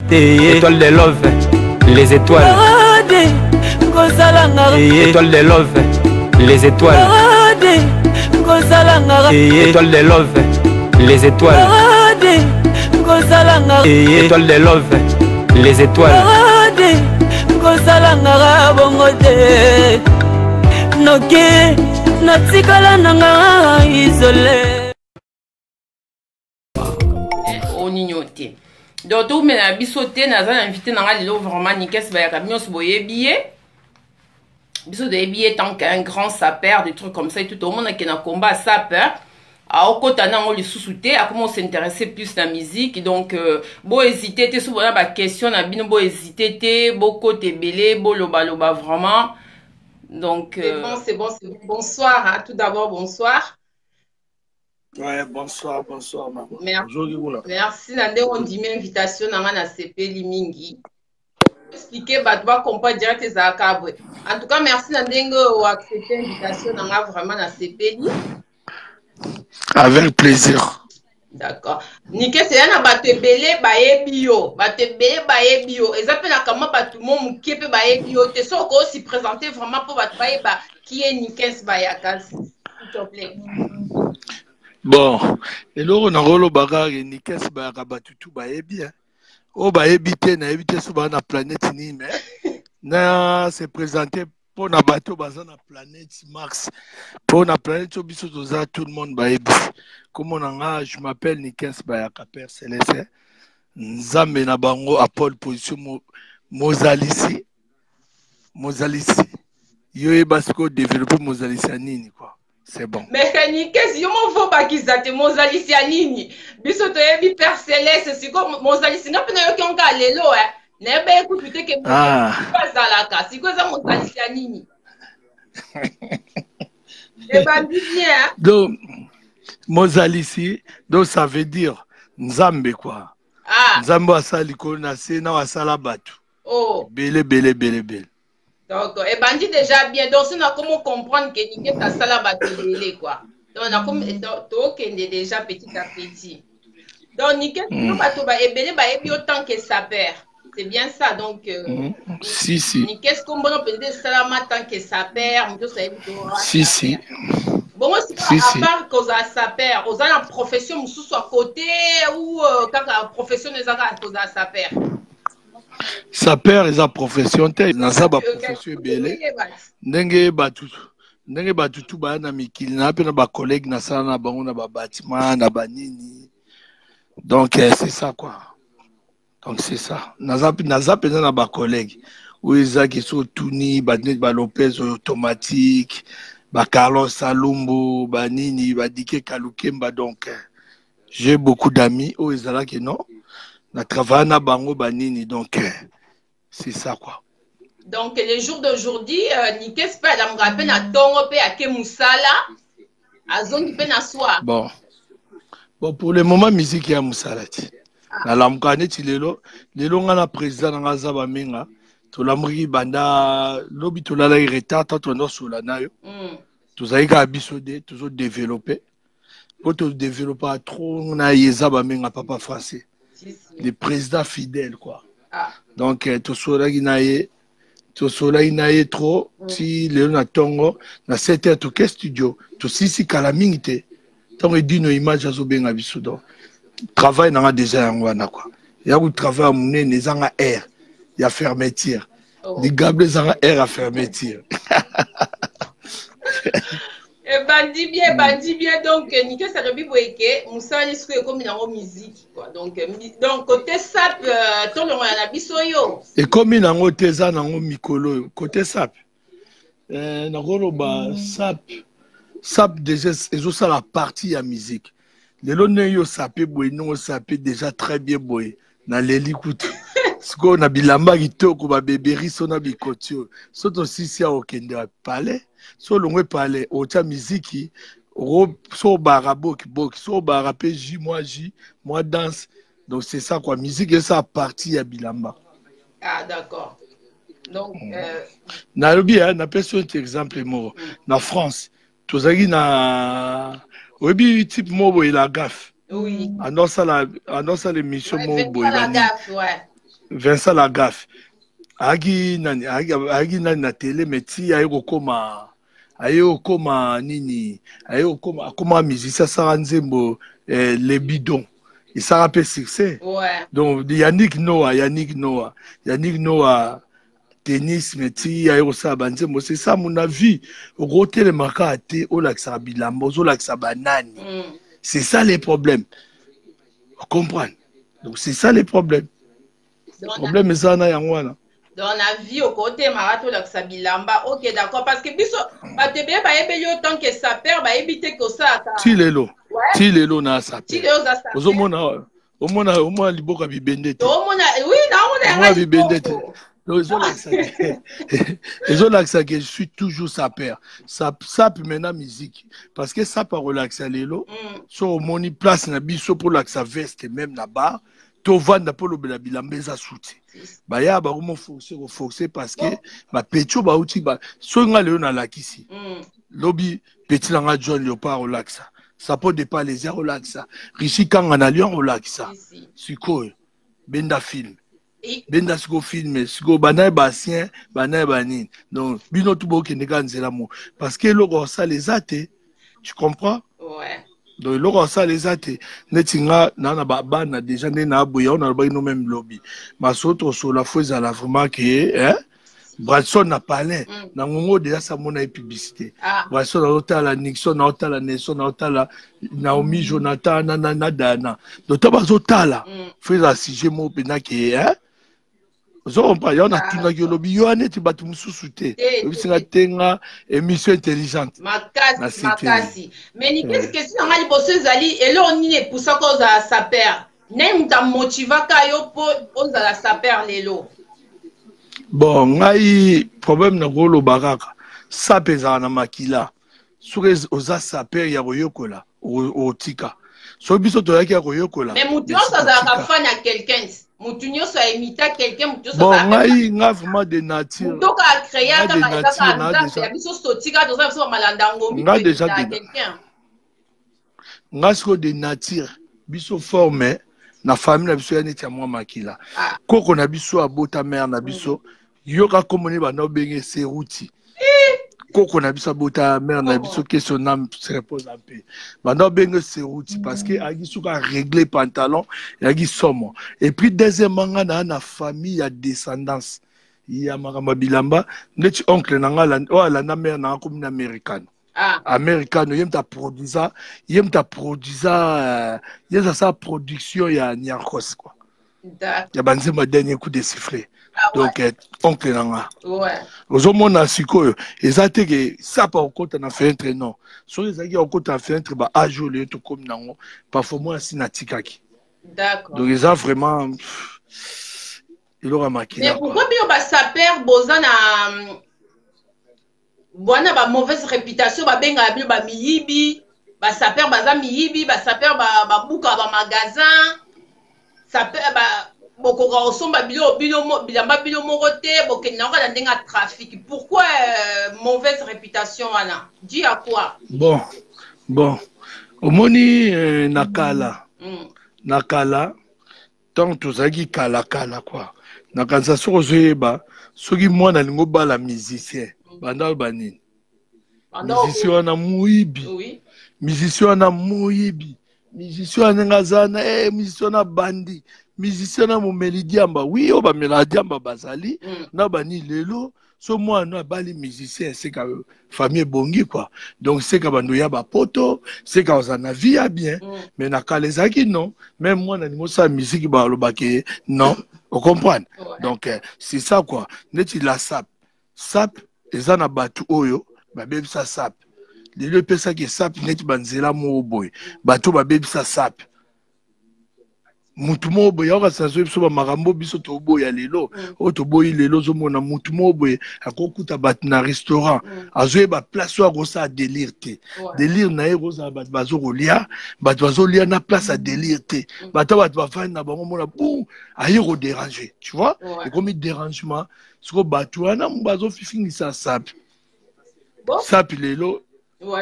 Étoile de love, les étoiles. Étoile de love, les étoiles. Étoile de love, les étoiles. Étoile de love, les étoiles. Kosalangaka bongo te noki natikala nanga isole. Onini te, donc toumela na biso te. Naza na invité na nga lelo, vraiment Nikes Bayaka. Nyonso boyebi ye, biso toyebi ye tant qu'un grand sapeur, des trucs comme ça et tout. Tomonake na combat sapeur, aokota nango lisusu te, akoma os'intéresser plus na musique. Donc bohésite te, so bona baquestion na bino, bohésite te, bokota ebele, bolobaloba vraiment. Donc C'est bon, c'est bon, c'est bon. Bonsoir, hein. Tout d'abord, bonsoir. Ouais, bonsoir, bonsoir, maman. Merci. Bonjour, merci na ndenge ondimi invitation na nga, nasepeli mingi. Expliquer bato bacomprendre direct ezalaka boye. En tout cas, merci na ndenge oaccepte invitation na nga, vraiment nasepeli. Avec plaisir. D'accord. Nikes, eza na bato ebele bayebi yo, bato ebele bayebi yo, eza mpe na kamwa bato mo moke mpe bayebi yo te. Soki okosi présenter vraiment mpo bato bayeba qui est Nikes Bayaka, s'il te plaît. Bon, eloko nakoloba kaka, Nikes Bayaka, bato tu bayebi, oyo bayebi te, nayebi te so baa na planète nini. Mais na se présenter mpo na bato baza na planète Mars, mpo na planète oyo biso toza, tout le monde bayebi. Kombo na nga, je m'appelle Nikes Bayaka, père Céleste, Nzambe na bango, a pole position, mozalisi, mozalisi. Yo yeba sikoyo développer mozalisi ya nini, quoi. C'est bon. Mais Nikes, yo moko bakisa te mozalisi ya nini. Biso toyebi père Céleste, sikoyo mozalisi, nga mpe nayoki yango lelo. E nayeba ye kutu te ke azalaka. Sikoyo eza mozalisi ya nini? Ebandi bien. Donc mozalisi, donc ça veut dire Nzambe, quoi. Ah. Nzambe asala likolo na se na asala bato ebele ebele ebele ebele. Donc ebandi déjà bien. Donc si nakomi comprendre ke Nikes asala bato ebele, quoi. Donc nakomi tokende déjà petit à petit. Donc Nikes, bato ba ebele bayebi yo tant que sapeur, c'est bien ça? Donc Si, si. Nikes, kombono mpenza esalama tant que sapeur, moto nyonso ayebi to Si, si. Bongo sikoyo, à part kozala sapeur, oza na profession mosusu à côté ou kaka profession eza kaka kozala sapeur? Sapeur eza profession te. Naza baprofession ebele, ndenge bato tu baya na mikili na mpe na bacollègue nasala na bango na babatima na banini. Donc c'est ça, quoi. Donc c'est ça, naza mpenza na bacollègue oyo ezaki so otuni bato neti balopez oyo automatique, bacarlos Salumbu, banini, badike Kalukemba. Donc j'ai beaucoup d'amis oyo ezalaki non na travaille na bango, banini. Donc c'est ça, quoi. Donc les jours d'aujourd'hui, Nikes mpe alamukaka mpe na ntongo mpe ake mosala, azongi mpe na soir? Bon, pour le moment musique ya mosala ti. Nalamuka neti lelo, lelo nga na président na nga aza bamenga, tolamukaki banda lobi, tolalaki retard ta toanda osola na yo. Tozali kaka biso de tozodéveloppe, mpo todéveloppaka trop na ye, eza bamenga papa français, le président fidèle, quoi. Donc tosolaki na ye, tosolaki na ye trop ti lelo na ntongo na 7 heures toke studio, tosisi kala mingi te ntango edino image azobenga biso. Donc travail nanga déjà yango wana, quoi. Ya kotravail ya monene ezanga aire ya fermeture. Ligable ezanga aire ya fermeture. Ebandi bien, ebandi bien. Donc Nikes alobi boye ke mosala ni sikoyo ekomi nango musique, quoi. Donc côté sap, tolongola na biso yo. Ekomi nango te, eza nango mikolo oyo côté sap. Nakoloba sap déjà ezosala partie ya musique. Lelo ndenge yo sape boye, ndenge osape déjà très bien boye, naleli kutu sikoyo na bilamba kitoko, babeberi so na bikoti oyo. So tosisi ya okende ya palais, so olongwe palais, otya miziki, so obara boki boki, so obara mpe j mwa j mwa danse. Donc c'est ça, quoi. Musique eza partie ya bilamba. Ah, d'accord. Donc Nalobi, napesi yo exemple moko. Na France tozalaki na, oyebi type moko boye, la gaffe. Oui. Andosala émission moko boye. La gaffe, ouais. Vincent Lagaffe ayaki nani, ayaki nani na tele, mais ti aye kokoma, aye kokoma nini, aye kokoma, akoma musicien, asala nzembo eh, le bidon, esala mpe succès. Ouais. Donc Yannick Noah, Yannick Noah, Yannick Noah tennis, mais ti aye kosala banzembo. C'est ça mon avis. Okotelema kaka te, olakisaka bilamba, ozolakisa banani. C'est ça les problèmes, comprendre. Donc c'est ça les problèmes. Problème eza na yango wana. Dans la vie, okotemaka tolakisa bilamba. Ok, d'accord, parce que biso bato ebele bayebeli yo tant que sapeur, bayebi te kosalaka. Ti lelo, ti lelo na sapeur, ti lelo oza sapeur. Ozomona, omona, omona liboka bibende te. Omona, oui, naomona. Omona bibende te. Donc ezolakisa ke je suis toujours sapeur, sap, sap maintenant musique, parce que sap akolakisa lelo. So omoni place na biso mpo olakisa veste, même na bar tovanda mpo olobela bilamba eza suti, baya bakomo force, koforce, parce que bapetio bauti ba. Soki nga lelo nalakisi, lobi petit na nga John Léopard olakisa, sapo de palesi olakisa, Richi Kanga na Lyon olakisa. Sikoyo benda film, benda sikoyo film, sikoyo bana ye baancien, bana ye banini. Donc bino tu bokende kaka nzela mo, parce que eloko osala eza te, tu comprends? Ouais. Donc eloko asala eza te. Neti nga naa na babana déjà, nde na boye yango nalobaki no meme lobi, masolo tosola fo ezala vraiment ke, eh? Bradson na palin na ngongo déjà sa mona ye publicité. Bradson azotala, Nixon aotala, Nelson aotala, Naomi, Jonathan na, na, na Dana. Donc to bazotala, fo ezala sujet moko mpenza ke, eh? Ozo comprendre? Yango natunaki, olobi yo neti bato mosusu te, oyebisinga te nga émission intelligente. Makasi, makasi. Mais Nikesi, question na nga liboso ezali: eloko nini epusaka ozala sapeur? Nani moto amotivaka yo mpo ozala sapeur lelo? Bon, ngai problème nakoloba kaka, sape ezala na makila. Soki oza sapeur ya koyekola, otika. Soki biso toyaki ya koyekola. Mais motu nyonso azalaka fan ya quelqu'un, motu nyonso aimita quelqu'un, motu nyonso. Bon, ngai, nga vraiment de nature. Moto acréa kaka, ezaka ya biso, totika, toza biso bamalanda ngombi. Nga déjà quelqu'un, nga sikoyo de nature, biso forme na famille na biso ya neti ya mwa makila. Koko na biso abota mare na biso, yoka kombo nini banda obenge Seruti. Koko na biso abota mare na biso, que son âme se repose en paix, banda obenge Seruti parce que ayaki soki arégler pantalon, eyaki somo. Et puis deuxièmement, nga na famille ya descendance ya makambo ya bilamba, neti oncle na nga oyo alanda mare na nga komi na Americano. Americano, ye moto aproduisa, ye moto aproduisa, ye asala production ya Niarcos quoi, ya banzembo ya Dernier coup de sifflet. Donc oncle na nga, ozomona sikoyo eza te ke sapa okota na fenêtre, non. Soki ezalaki ya kokota na fenêtre, ba age oyo lelo tokómi nango, parfois mwa asi natikaki. Donc eza vraiment eloko ya makila. Mais pourquoi bino basapeur boza na bwana ba mauvaise réputation? Babengaka bino bamiyibi, basapeur baza miyibi, basapeur babukaka bamagasin, sapeur bokoka kosomba biloko bino, bilamba bino moko te, bokende nango na ndenge ya trafic. Pourquoi mauvaise réputation wana? Dû à quoi? Bon, omoni, na kala, na kala, ntango tozalaki kalakala kua, nakanisa soki ozoyeba, soki mwana alingi obala musicien, banda oloba nini? Musicien wana moyibi, musicien wana moyibi, musicien wana ndenge aza na eh, musicien wana bandi, musicien wana momeli diamba. Wi, oyo bamelaka diamba bazali na bani. Lelo so mwana abali musicien, seka famille ebongi quoi. Donc seka bando ya bapoto, seka ozala na vie ya bien. Mais na kala ezalaki non, même mwana alingi osala musique, balobaki non, ocomprendre? Donc c'est ça quoi. Neti la sape, sape eza na bato oyo babebisa sape. Lelo epesaki sape neti banzela moko boye, bato babebisa sape. Mutu moko boye aoka sazo biso bamakambo biso toboya lelo, oyo toboyi lelo. Ozomona mutu moko boye akokuta bato na restaurant, azoyeba place oyo akosala délire te. Délire na ye kozala bato bazokolia, bato bazolia na place ya délire te. Bato bafandi na bango, mona bu aye kodéranger, tu vois? Ekomi dérangement. Sikoyo bato wana bazofingisa sapi, sapi lelo,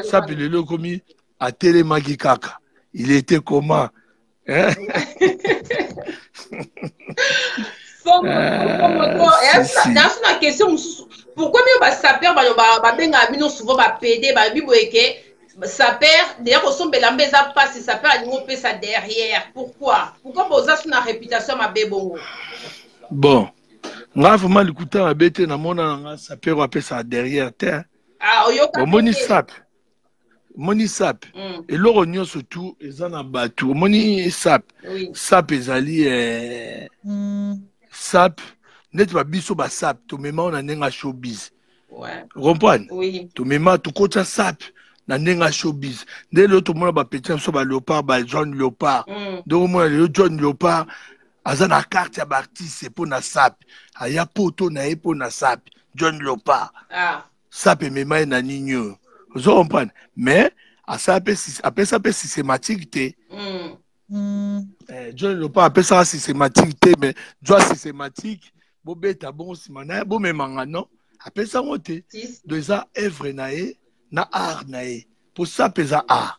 sapi lelo ekomi atelemaki kaka, il était comment, hein? Naso na question mosusu, pourquoi bino basaper babengaka bino souvent bapede? Balobi boye ke saper deya kosomba elamba eza mpasi, saper alingi opesa derrière. Pourquoi boza so na réputation mabe bongo? Bon, nga vraiment likuta mabe te. Namona na nga saper oyo apesaka derrière te. Ah, omoni sape, omoni sape, eloko nyonso tu eza na bato. Omoni sape, sape ezali sape neti babiso basape tomema oyo na ndenge ya showbiz. Comprendre? Tomema, tokotya sape na ndenge ya showbiz. Nde lelo tomona bapetit na biso baléopard, ba John Léopard. Ndenge omona lelo John Léopard aza na carte ya baartiste mpo na sape, aya poto na ye mpo na sape. John Léopard, sape emema ye na nini oyo, ozo comprendre? Mais asala mpe, apesa mpe systématique te. John Léopard apesaka systématique te, mais zwa systématique, bobeta bongo nsima na ye, bomemanga. Non, apesa yango te. Donc eza œuvre na ye na art na ye, mpo sape eza art.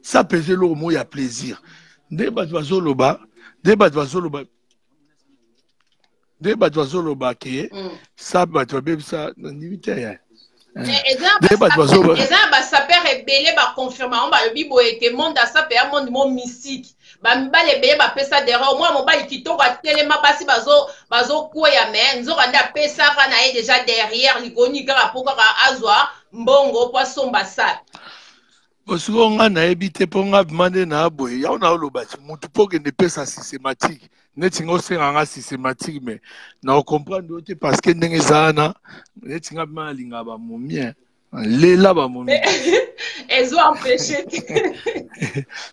Sape eza eloko moko ya plaisir. Nde bato bazoloba, nde bato bazoloba, nde bato bazoloba ke sape bato babebisa, nandimi te ya. Nde bato bazoloba. Eza na basaper ebele baconfirme yango. Balobi boye ke monde ya sape ya monde mo mystique. Bamibali ebele bapesa derrière. Omwana mobali kitoko atelema, basi bazokweya, me nzoka nde apesaka na ye déjà derrière likoni kaka mpo kaka azwa mbongo mpo asomba sape. Sikoyo nga nayebi te, mpo nga vraiment nde na boye yango naoloba ti motu mpo okende epesa systématique neti nga osenga nga systématique, mais na ocomprendre yo te, parce que ndenge eza wana, neti nga vraiment nalingaka bamomien, lela bamomi. Ezo empêche te.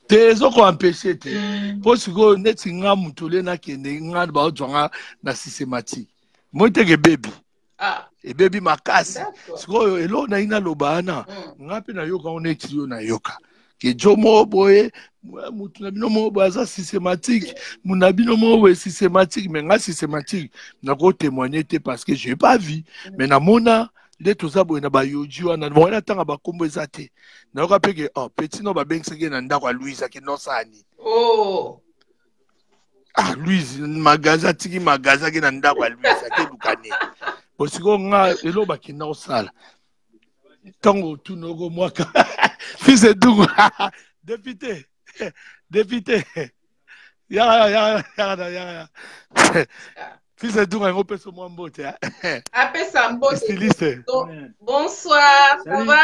Te, ezokoempêche te, mpo sikoyo neti nga motu ole nakende, nga baozwa nga na systématique moi teke ebebi. Ebebi makasi. Sikoyo eloko nayi naloba wana, nga mpe nayoka ngo neti yo, nayoka ke jo moko boye, mutu na bino moko boye aza systématique, mutu na bino moko boye systématique. Mais nga systématique nakotémoigne te, parce que j'ai pas vu. Mais namona nde toza boye na bayoji wana, wana ntanga bakombo eza te. Nayoka mpe ke oh, petit no babengisaki ye na ndako ya Louise, akende osala nini? Oh. Ah, Louise magasin, atiki magasin, ake na ndako ya Louise, akeluka nini? Bo sikoyo nga eloko bakenda kosala, ntango otuna okomwaka fils Edungu, député, député, yaka, yaka, yaka, yaka, fils Edungu yango opesa mwa mbote. Apesa mbote. Styliste. Bonsoir, ça va?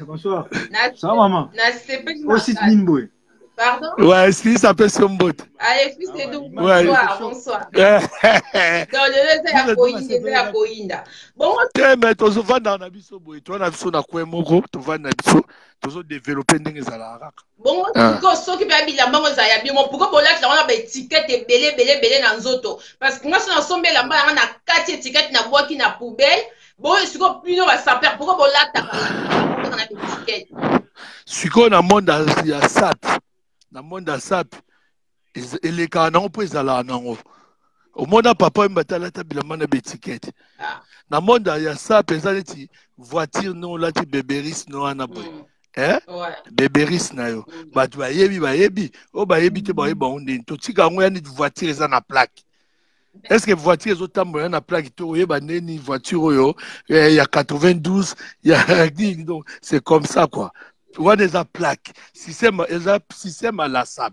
Bonsoir. Ça va, maman? Nasepeli. Aussi nini boye? Pardon? Ouais, styliste apesi yo mbote. Allez, fils Edungu, bonsoir, bonsoir. Donc lelo eza ya koyinda, eza ya koyinda. Bongo te, me tozovandaka na biso boye, toza na biso na coin moko, tovanda na biso, tozodevelope ndenge ezalaka kaka. Bongo sikoyo, soki mpe bilamba yango ezala ya bino, pourquoi bolatela wana baétiquette ebele ebele ebele na nzoto? Parce que nga so nasombi elamba yanga, na kati étiquette, nabwaki na poubelle. Boyo sikoyo bino basaper, pourquoi bolataka na baétiquette? Sikoyo na monde ya sape, na monde ya sape elekaka nango mpo ezalaka nango. Omona papa oyo batalata bilamba na baétiquette. Na monde ya sape eza neti voiture no olati beberis no wana boye. Eh? Beberis na yo, bato bayebi, bayebi oyo bayebi te, bayeba yango ndeni. Totika yango ya neti voiture eza na plaque. Est ce que voiture ezotambola na plaque te, oyeba ndeni voiture oyo ya 92 ya nini? Donc c'est comme ça quoi. Wana eza plaque, système, eza système à la sape,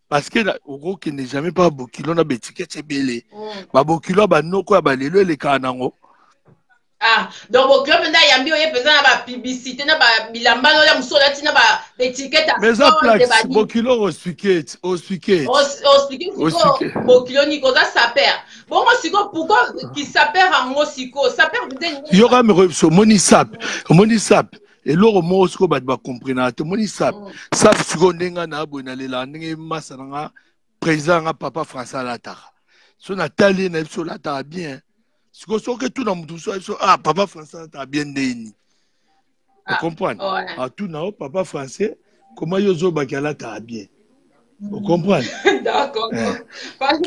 parce que okokende jamais mpa bokilo na baétiquette ebele. Babokilo ya banoko ya balelo elekaka nango. Ah, donc bokilo mpenza ayambi oye mpenza na bapublicité na bilamba noya mosusu olati na baétiquette. Mais eza plaque, bokilo oexplike, oexplike. Oexplike sikoyo bokilo niko oza saper. Bongo sikoyo pourquoi kisaper yango sikoyo saper? Yoka meko biso, omoni sape, omoni sape eloko moko sikoyo bato bakomprenaka te. Omoni sape, sape sikoyo ndenge nga na boye nalelaka ndenge masa na nga, président nga papa Français alataka. So natali ye, na biso olataka bien. Sikoyo soki etuna motu mosusu ayebi so, ah, papa Français alataka bien ndeni, ocomprendre? Atuna o papa Français koma yo ozobaki alataka bien, ocomprendre? D'accord.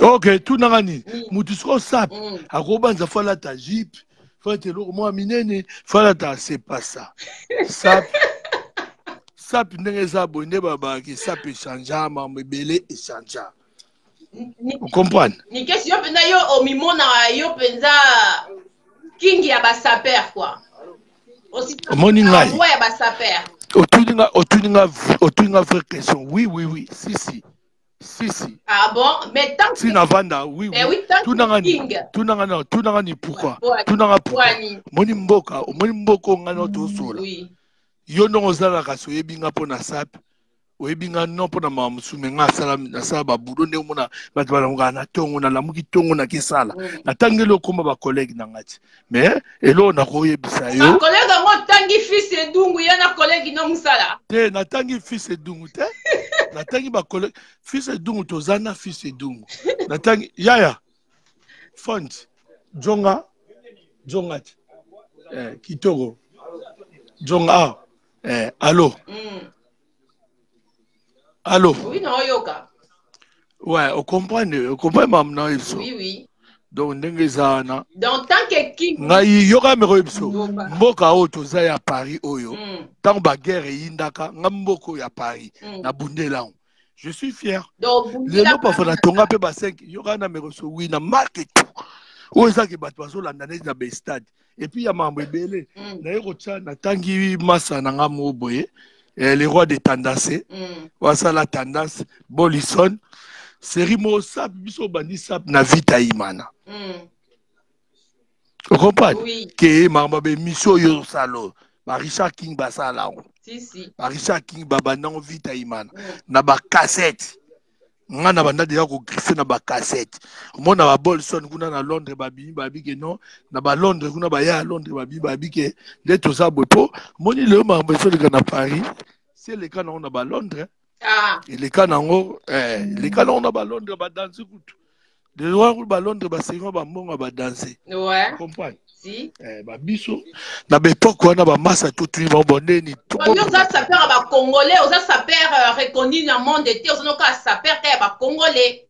Ok, tunanga nini motu sikoyo sape akobanza fo alata jupe, fo alata eloko moko ya minene, fo alata. C'est pas ça. Sape, sape ndenge eza boye nde babaki sape echangea, mambo ebele echangea. Ocomprendre? Nikesi, yo mpenza, yo omimonaka yo mpenza king ya basaper quoi. Omoni ngai roi ya basaper. Otuni nga, otuni nga, otuni nga vraie question. Oui, oui, oui, si, si, si, si. Ah bon, mais tant si navanda, oui, oui, oui, tant tunanga ni tunanga na tunanga ni pourquoi, tunanga pourquoi. Omoni mboka, omoni mboka nga na tosola. Yo ndongo ozalaka kasi oyebi nga mpo na sape, oyebi nga non mpo na mawa mosusu, me nga asala, nasala babulo ndenge omona bato balamukaka na ntongo. Nalamuki ntongo, nakesala, natangeli okoma bacollègue na nga ti, mais eloko nakoyebisa yo, Bacollègue yango otangi Fils Edungu, ye na collègue no mosala. Te, natangi Fils Edungu te, natangi bacollègue. Fils Edungu, toza na Fils Edungu, natangi yaya font jonga jonga ti, kitoko jonga awa, allo. Allo. Oui, naoyoka. Ouais, ocomprendre, ocomprendre mamu na biso. Oui. Donc ndenge eza wana. Donc tant que king Ngai yoka meko biso, mboka oyo toza ya Paris oyo, ntango baguerre eyindaka, nga mboka oyo ya Paris, nabundela yango, je suis fier. Donc lelo parfois natonga mpe ba 5, yoka na meko so, oui, na marque tout oyo ezaki bato bazolanda neti na bestade et puis ya makambo ebele. Naye kotya, natangi masa na nga moko boye, le roi de tendance, wasala tendance Bolison, série moko sap biso obandi sap na Vita Imana. Ocomprendre? Oui. Ke makambo ya baémission oyo osala oyo, ba Richard King basala yango. Si, si. Ba Richard King babanda yango Vita Imana na bacassette. Nga na banda deja kogriffe na bacassette. Omona babolson kuna na Londres babimi, babi ke non, na balondres kuna, baya ya Londres babimi, babi ke nde toza boye. Mpo moni lelo makambo ezoleka na Paris, si eleka nango na balondres. Eleka nango, eleka nango na balondres, badanse kutu lelo wana kutu balondres basenga bambongo ya badanse. Comprendre? Si. Babiso na baepoke wana, bamasa totuni bango bondeni. Yo oza saper ya bacongolais, oza saper reconnu na monde te, oza noka saper ka ya bacongolais.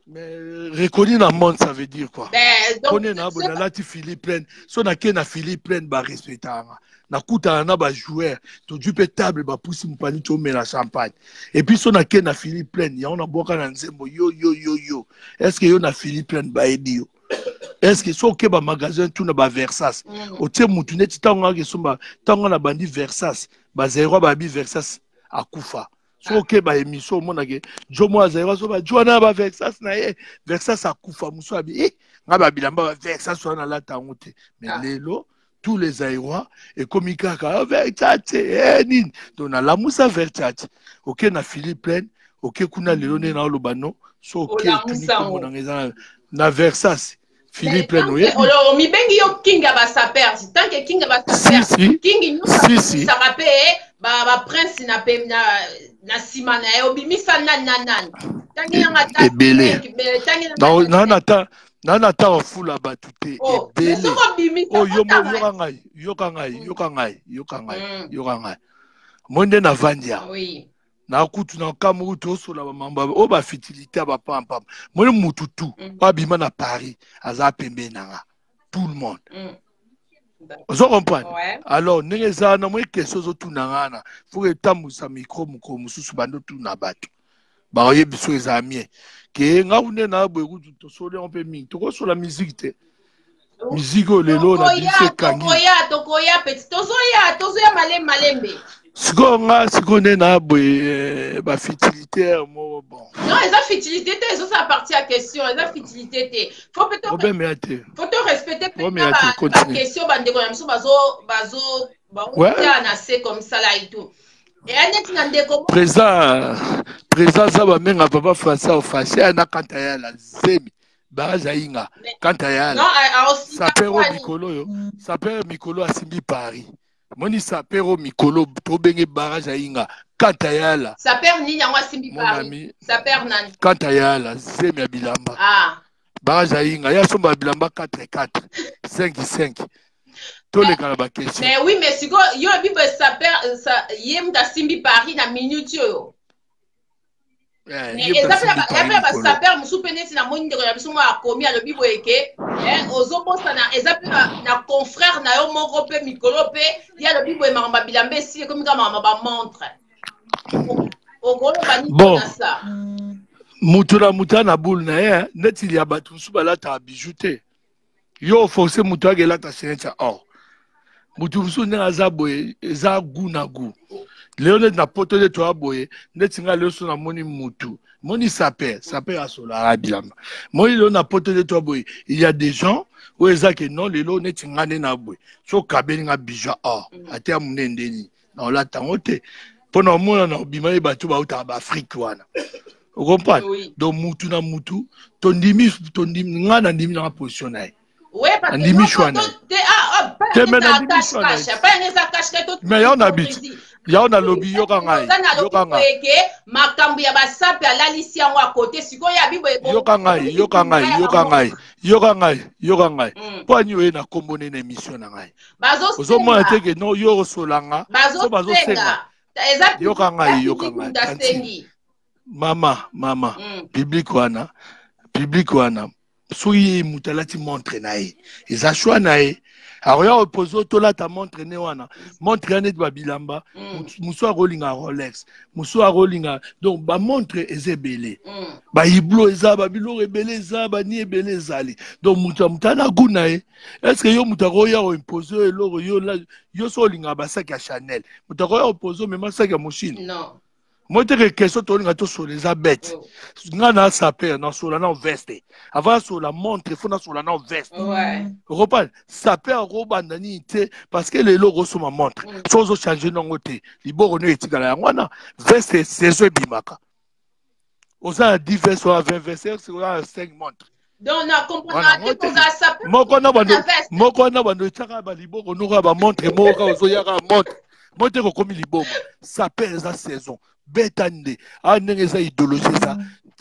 Mais reconnu na monde, ça veut dire quoi? Ben, donc, Pone na boye, nalati Philippe Pleine, so nakei na Philippe Pleine, barespectaka nakutana na bajoueur, tozwi mpe table, bapusi mopani, tomela champagne. Et puis so nakei na Philippe Pleine, yango nabwaka na nzembo yo yo yo yo. Est ce que yo na Philippe Pleine bayebi yo? Est ce que so oke bamagasin tuna baversas, otie mutu neti ntango ngaka esomba, ntango nga na bandi Versas, bazairoi babi Versas akufa. So oke baémission, omonake jo moko azairoi so bajo wana baversas na ye, Versas akufa. Mosu abi nga babilamba baversas wana nalata yango te. Mais lelo tous les Zaïrois ekomi kaka, oh, Versace, nini. Donc nalamusa Versace. Oke na Philippe Pleine, oke kuna lelo nde naoloba no, so oke otuni Olamusa kombo yango. nanga eza na Versas Philippe Pleine, oyebi. Omibengi yo king ya basaper, tant que king ya Si basaper, si king nyonso si si abimisaka mpe baprince na pe na nsima na ye. Obimisa nani na nani? Tangi nanga ata Ebele. 5, mais tangi nanga na ata na na ta na na ta ofula bato te. Oh, mais Ebele. soki obimisa Oyo yo mo otanga. yoka ngai, yoka ngai, yoka ngai, yoka ngai, yoka ngai mo nde navandi awa. Nakutu na kamwe kutu osola bamambo oyo, bafutilité ya bapampam. Moni mutu tu oyo abima na Paris aza pembeni na nga, tout le monde. Ozo comprendre? Ouais. Alors ndenge eza wana, moi question ozotuna nga wana, faut etambwisa micro mokolo mosusu, bando tuna bato baoyebi so eza mie ke nga kunde na boye. Kutu tosoli yango mpe mingi, tokosola musique te, musique oyo lelo na biso Tokoya. ekangi. Tokoya, tokoya petit, tozoya, tozoya malembe malembe. Sikoyo nga sikoyo nde na boye, bafutilitaire moko bon. Non, eza futilité te, ezosala partie ya question, eza futilité te. Faut mpe Problème ya te. faut to respecter mpe Problème ya te, continue. baquestion bandeko na biso bazo bazo baotia na se comme ça là et tout. Eya neti na ndeko Président aza bamenga papa français ofashe ana kanta yala zemi barage ayinga kanta Non. yala Aosika. Sapero mikolo oyo, sapero mikolo asimbi Paris, moni sapero mikolo tobenge barage ayinga kanta yala. Saper nini yango asimbi Mon Paris? ami. Saper nani? Kanta yala zemi ya bilamba. Barage ayinga ye asomba bilamba 4 4 5 5. Toleka na baquestion. Mais oui, mais sikoyo yo oyebi boye saper ye moto asimbi Paris na minute oyo. Mais Ye moto eza mpe na asimbi ya mpe Paris na mikolo. basaper mosusu mpe neti namoni ndeko na biso moko akomi, alobi boye ke ozobosana, eza mpe na confrère na yo moko mpe mikolo mpe ye alobi boye makambo ya bilamba esili, ekomi kaka makambo ya bamontre. Okoloba nini Bon. mpona sa? Mutu na mutu na boule na ye, neti ya bato mosusu balataka bijou te. Yo force mutu akelata chaînette ya or. Mutu mosusu ndenge aza boye, eza goût na goût. Lelo neti na poto nde toya boye, neti nga lelo so namoni mutu. Moni saper, saper asolaka bilamba. Moni lelo na poto nde toya boye, il y a des gens oyo eza ke non lelo neti nga nde na boye. So okabeli nga bijou ya or, ate ya monene ndeni. Na olata yango te. Mpo na omona na obima ye bato bautaka ba Afrique wana. Ocomprendre? Oui. Donc mutu na mutu tondimi tondimi nga na ndimi na position na ye. Ouais, parce que Nandimi non, choix na ye. te ah ah Te, pa mais eza nandimi cash choix na ye. cash pa eza cash cash to Mais yao na biti. Yao na lobi yoka ngai. Oza na lobi Yoka ngai. boye ke makambo ya basape alalisi yango a côté sikoyo ya bibo Yoka ngai, yoka ngai, yoka ngai. Yoka ngai, yoka ngai. Mm. Mpo ani oye na kombo ne na émission na ngai. Ozomona te Bazosenga. ke non yo osola So bazosenga. Bazosenga. Eza Yoka ngai, yoka public ngai. mutu asengi. Mama, mama. Public wana, public wana. Soki ye moto alati montre na ye, eza choix na ye. Akoya kopose tolata montre ne wana. Montre ya neti babilamba, mosu akolinga Rolex, mosu akolinga donc ba montre eza ebele. Ba hiblo eza, ba biloko ebele eza, ba ni ebele ezali. Donc moto ya moto ana goût na ye. Est-ce que yo moto akoya koimpose yo eloko yo la yo so olingaka basaki ya Chanel. Moto akoya kopose mema saki ya Moschino. Non. Moi te ke question tolinga tosola eza bête. Oh. Nga na saper nasola na veste. Avant nasola montre, faut nasola na veste. Ouais. Okopa saper akobanda nini te parce que lelo okosoma montre. So ozo changer nango te. Liboko no etikala yango wana veste saison ebimaka. Oza na 10 veste oza 20 veste, oza na 5 montre. Donc na Wana comprendre ngo te te. kozala sape Moko na bando na veste. moko na bando etiaka ba liboko noko ya ba montre moko kaka ozoyaka montre. Mo te kokomi liboma. Saper eza saison. Beta nde. Ah ndenge eza idéologie eza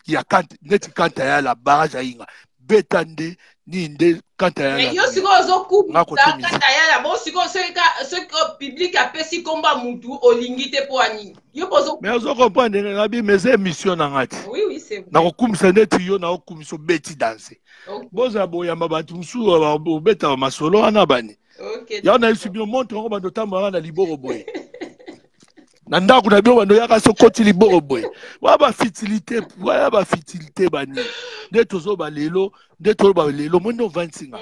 ya kante neti kante ya la barrage ya inga. Beta nde ni nde kante ya Mais la. yo sikoyo Nga ozokumisa kote musique. kata yala bo sikoyo soki soki public apesi kombo ya mutu olingi te mpo ya nini yo mpo ozo Mais ozo comprendre ndenge ngabi mais eza émission na nga ti. Oui oui, c'est vrai. Nakokumisa neti yo nakokumisa obeti danse. Okay. Bozala boyamba bato mosusu obeta ba masolo wana bani. Okay. Yango nayebisi bino montre yango bando otambolaka na liboko boye. Na ndako na bino bando oyaka so okoti liboko boye. Wana ba futilité, wana ba futilité bani. Nde tozoba lelo, nde toloba lelo, moi nde ovandisi nga.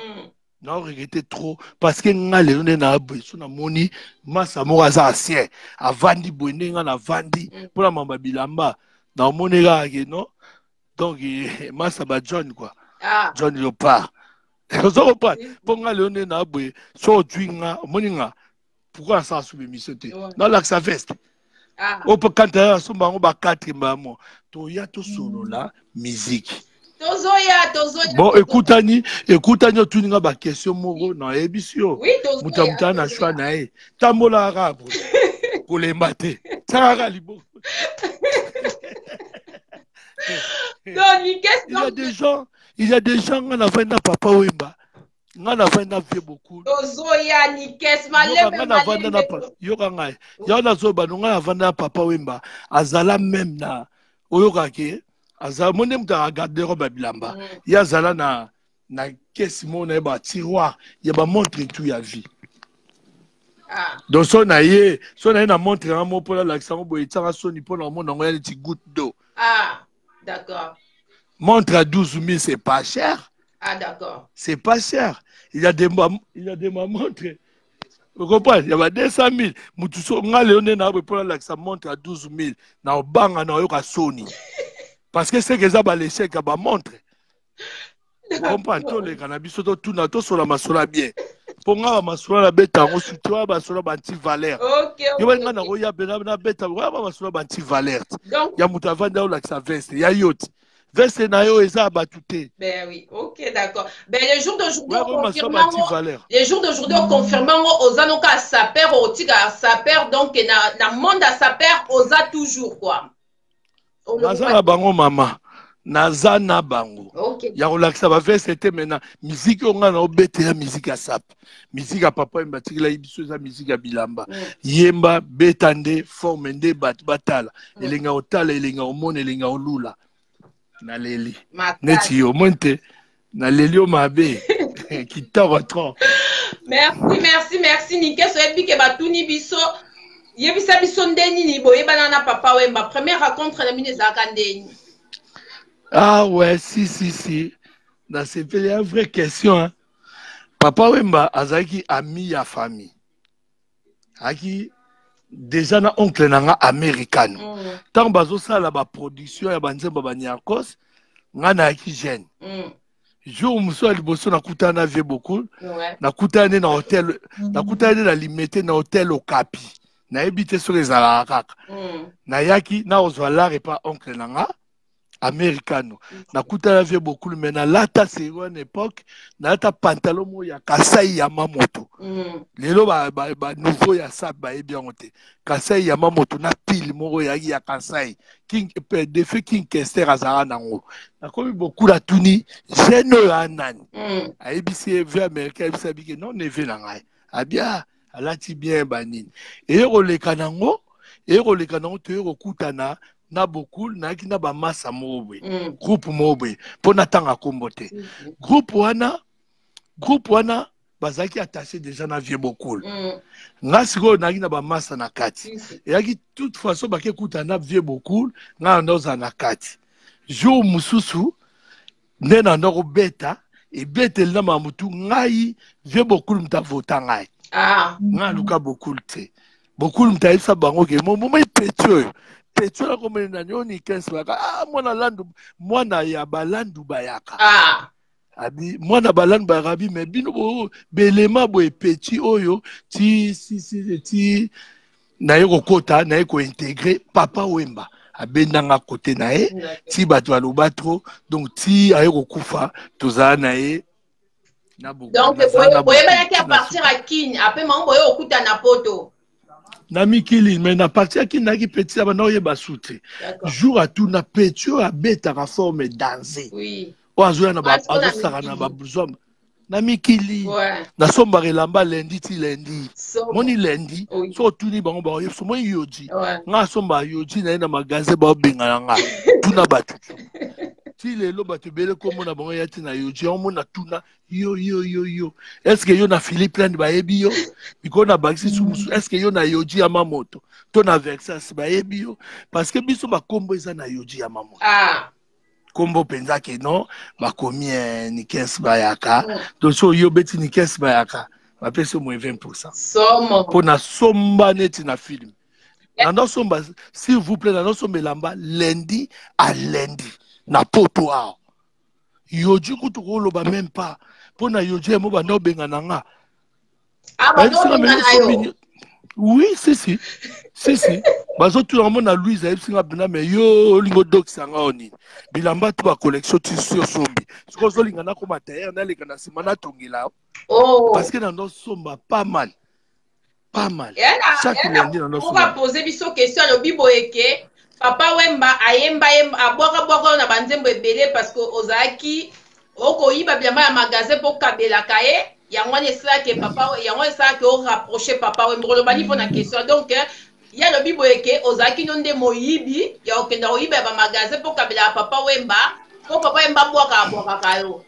Na regrette trop parce que nga lelo nde na boye so namoni masa moko aza ancien avandi boye nde nga navandi mpona mamba bilamba na omoni kaka ke non donc masa ba John quoi. Ah. John Leopard. Ozo comprendre? Mpo nga lelo nde na boye so ozwi nga omoni nga pourquoi asala sous émission te Ouais. nalakisa veste Ah. oyo mpo kanta ya asomba yango ba 4 mbamo toya tosolola musique Tozoya, tozoya. Bon ekutani ekutani otuni nga ba question moko nayebisi yo Oui, tozoya. moto ya moto na choix na ye tambola kaka boye kolemba te tiaka kaka liboko. Donc, Nikes, Il y a donc, des gens, il y a des gens nga navandi na papa Wemba, nga navandi na vieux beaucoup. Tozoya, Nikes, Yoka malembe, nga navanda na malembe. yoka ngai yango nazoba no nga navanda na papa Wemba azala même na oyokaka ke azala mo nde moto agarde robe ya bilamba ye azala na na kesi moko na ye ba tiroir ya ba montre tout ya vie. Ah. Donc so na ye so na ye na montre yango moko mpona alakisa yango boye etianga soni mpona omona yango ya neti goutte d'eau. Ah, d'accord. Montre à 12 000, c'est pas cher. Ah, d'accord. C'est pas cher. Il y a des il y a des montres. Vous comprenez? Il y a 200 000. Mutu so nga leo nde na mpona alakisa montre à 12 000. Na obanga na oyoka soni. Parce que c'est que eza ba l'échec ya ba montre. Vous comprenez? Toleka na biso totuna tosola masolo ya bien. Mpo nga ba masolo na beta yango surtout ya basolo ba anti valeur. Ok, Yo ok, balinga na ok. koya pe na beta oya ba masolo ba anti valeur. Donc, Ya moto avandi aolakisa veste ya yo ti. Veste na yo eza ya bato te. Ben oui, ok, d'accord. Ben, le jour d'aujourd'hui, Ouais, on ouais, ma soeur, confirme, ba anti-valeur. le jour d'aujourd'hui, on confirme, oza noka saper, otika saper, donc, na, na monde à saper, oza toujours, quoi. Naza na bango mama. Naza na bango. Ok. Ya kolakisa ba veste te maintenant. Musique oyo nga na obetela musique ya sap. Musique ya papa Wemba atikela ye biso eza musique ya bilamba. Yemba beta nde forme nde bato batala. Elenga otala, elenga omona, elenga olula. Naleli. Makasi. Neti yo omoni te. Naleli yo mabe. Kitoko trop. Merci, merci, merci Nikes. Oyebi ke batuni biso yebisa biso nde nini boyebana na papa Wemba. Première rencontre na bino ezalaka nde nini? Ah ouais, si si si, nasepeli ya vraie question, hein. Papa Wemba azalaki ami ya famille, azalaki déjà na oncle na nga americano. Ntango bazosala baproduction ya banzembo ya baniarcos, nga nayaki jeune. Jour mosusu ya liboso nakutana na vieux Bokul. Nakutana nde na hotel, nakutana nde na Limete, na hotel Okapi, nayebi te soki ezalaka kaka. Nayaki nakozwa lar epa oncle na nga americano, nakutana vieux Bokul, mais nalata seri wana époque, nalata pantalon moko ya Kasai ya Mamoto. Lelo ba nouveau ya sap bayebi yango te. Kasai ya Mamoto na pile moko eyaki ya Kasai King, defe King Kester azalaka nango. Nakomi, Bokul atuni jeune oyo aya nani. Ayebisi ye vieux américain, ayebisi abike non, neveu na ngai abia alati bien banini. Eye koleka nango, eye koleka nango, toye kokutana na Bokul. Nayaki na bamasa moko boye, groupe moko boye, mpo natanga nkombo te. Groupe wana bazalaki attaché déjà na vieux Bokul. Nga sikoyo nayaki na bamasa na kati. Eyaki toute façon bake kutana na vieux Bokul, nga na ndozala na kati. Jour mosusu nde na ndo kobeta ebeteli na mamutu ngai, vieux Bokul moto avota ngai. Ngai aluka Bokul te, Bokul moto ayebisa bango ke momoi petit oyo, petit oyo akomeli nani oyo, Nikes bayaka, ah, mwana landu, mwana ya balandu bayaka. Abi mwana balandu bayaka, abi me bino bo belema boye, petit oyo ti si si ti naye kokota, naye kointégrer. Papa Wemba abendanga kote na ye ti bato baloba trop. Donc ti aye kokufa, tozala na ye. Donc boyebanaki à partir ya Kine, ape mango boye okuta na poto? Na mikili, mais na partir ya Kine nayaki petit, abanda oyeba su te. Jour atuna petit oyo abetaka forme danse oyo azoya na azosaka na babuzwa na mikili. Nasombaka elamba lundi ti lundi. Moni lundi, so otuni bango, baoyebi moni Yohji. Nga asombaka Yohji na ye na magasin, baobengana nga. Tuna bato ti lelo, bato ebele komona bango ya ti na Yohji. Omona, tuna yo yo yo yo, est-ce yo na Philippe Land bayebi yo? Mikolo na bakisi su mosusu, est-ce yo na Yohji ya Mamoto to na Versace bayebi yo? Parce que biso bakombo eza na Yohji ya Mamoto. Kombo mpenza ke non, bakomi Nikes bayaka. Donc so oyo obeti Nikes bayaka, bapesi yo moins 20. Somo. Mpo nasomba neti na film, nandosomba, s'il vous plaît, nandosomba elamba lundi à lundi na poto awa. Yohji kutu koloba même pas, mpo na Yohji yamo banda obenga na nga. Oui, si si si si, bazotuna ngo na Louise, ayebisi nga mpena me yo olingi odokisa nga o nini, bilamba to bacollection ti si osombi, soki ozolinga nakoma tailleur, naleka na nsima natongela. Parce que nandosomba pas mal, pas mal, chaque lundi nandosomba. Pose biso question, alobi boye ke Papa Wemba ayemba yemba, abwaka bwaka na banzembo ebele parce que ozalaki okoyiba bilamba ya magasin mpo okabelaka ye. Yango wana esalaki papa, yango wana esalaki orapproche Papa Wemba. Oloba nini mpo na question? Donc ye alobi boye ke ozalaki no nde moyibi ya kokenda koyiba ya bamagasin mpo okabelaka Papa Wemba, mpo Papa Wemba abwaka abwakaka yo.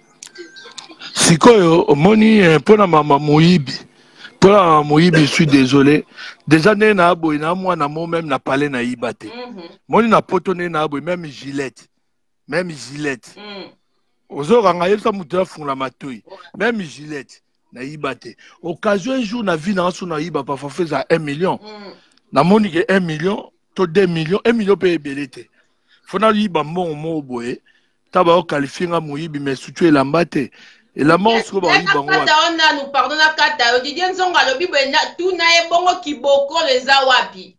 Sikoyo omoni, mpona mama moyibi, mpona mama moyibi, je suis désolé, déjà ndenge na boye na mwana mo même na palais nayiba te. Moni na poto ndenge na boye, même gilette, même gilette, ozokanga, yebisa moto afungola matoi, même gilette nayiba te. Occasion un jour na vie nanga so nayiba, parfois fo ezala 1 million. Namoni ke 1 million to 2 million, 1 million mpe ebele te, fo nayiba mbongo moko boye ta baoqualifier nga moyibi, mais surtout elamba te, elamba ngo sikoyo baoyiba ngo wapi? Kata nanu, pardon, na kata yo. Didier Nzongo alobi boye, tuna ye bongo kibokolo eza wapi?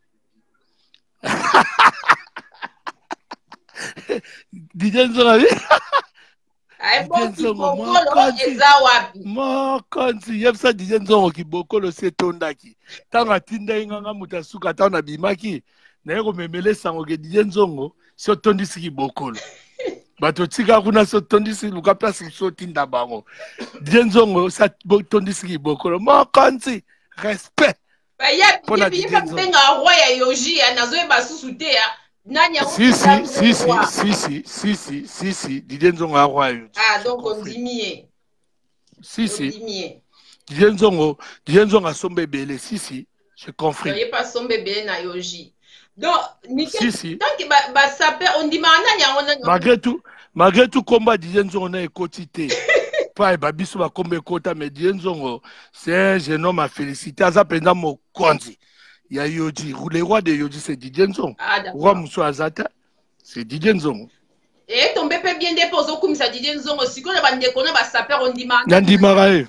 Didier Nzongo abi Kibokolo eza wapi? Mokonzi, yebisa Didier Nzongo kibokolo si etondaki. Ntango atindaki nganga moto asuka, ntango nabimaki naye komemela esango ke Didier Nzongo si otondisi kibokolo, bato tika kuna, si otondisi, luka place mosusu otinda bango. Didier Nzongo si otondisi kibokolo, mokonzi, respect. Mpona benga roi ya Yohji, nazoyeba susu te ya nani. Si si si si si si si si si si, Didier Nzongo ya roi ya Yohji. Ah, donc ondimi ye? Si si, Didier Nzongo, Didier Nzongo asomba ebele, si si, je confirme. Ye pa asomba ebele na Yohji. Donc si si. Donc basaper ondimaka nani yango nani? Malgré tout. Malgré tout, kombo ya Didier Nzongo na ekoti te. Pa ba biso ba kombo ekota, mais Didier Nzongo, c'est un jeune homme à féliciter. Aza penza mokonzi ya Yoji. Le roi de Yoji, c'est Didier Nzongo. Ah, d'accord. Roi mosusu aza te, c'est Didier Nzongo. E tombe mpe bien nde mpo ozokumisa Didier Nzongo sikoyo na bandeko na basaper ondima. Nandimaka ye.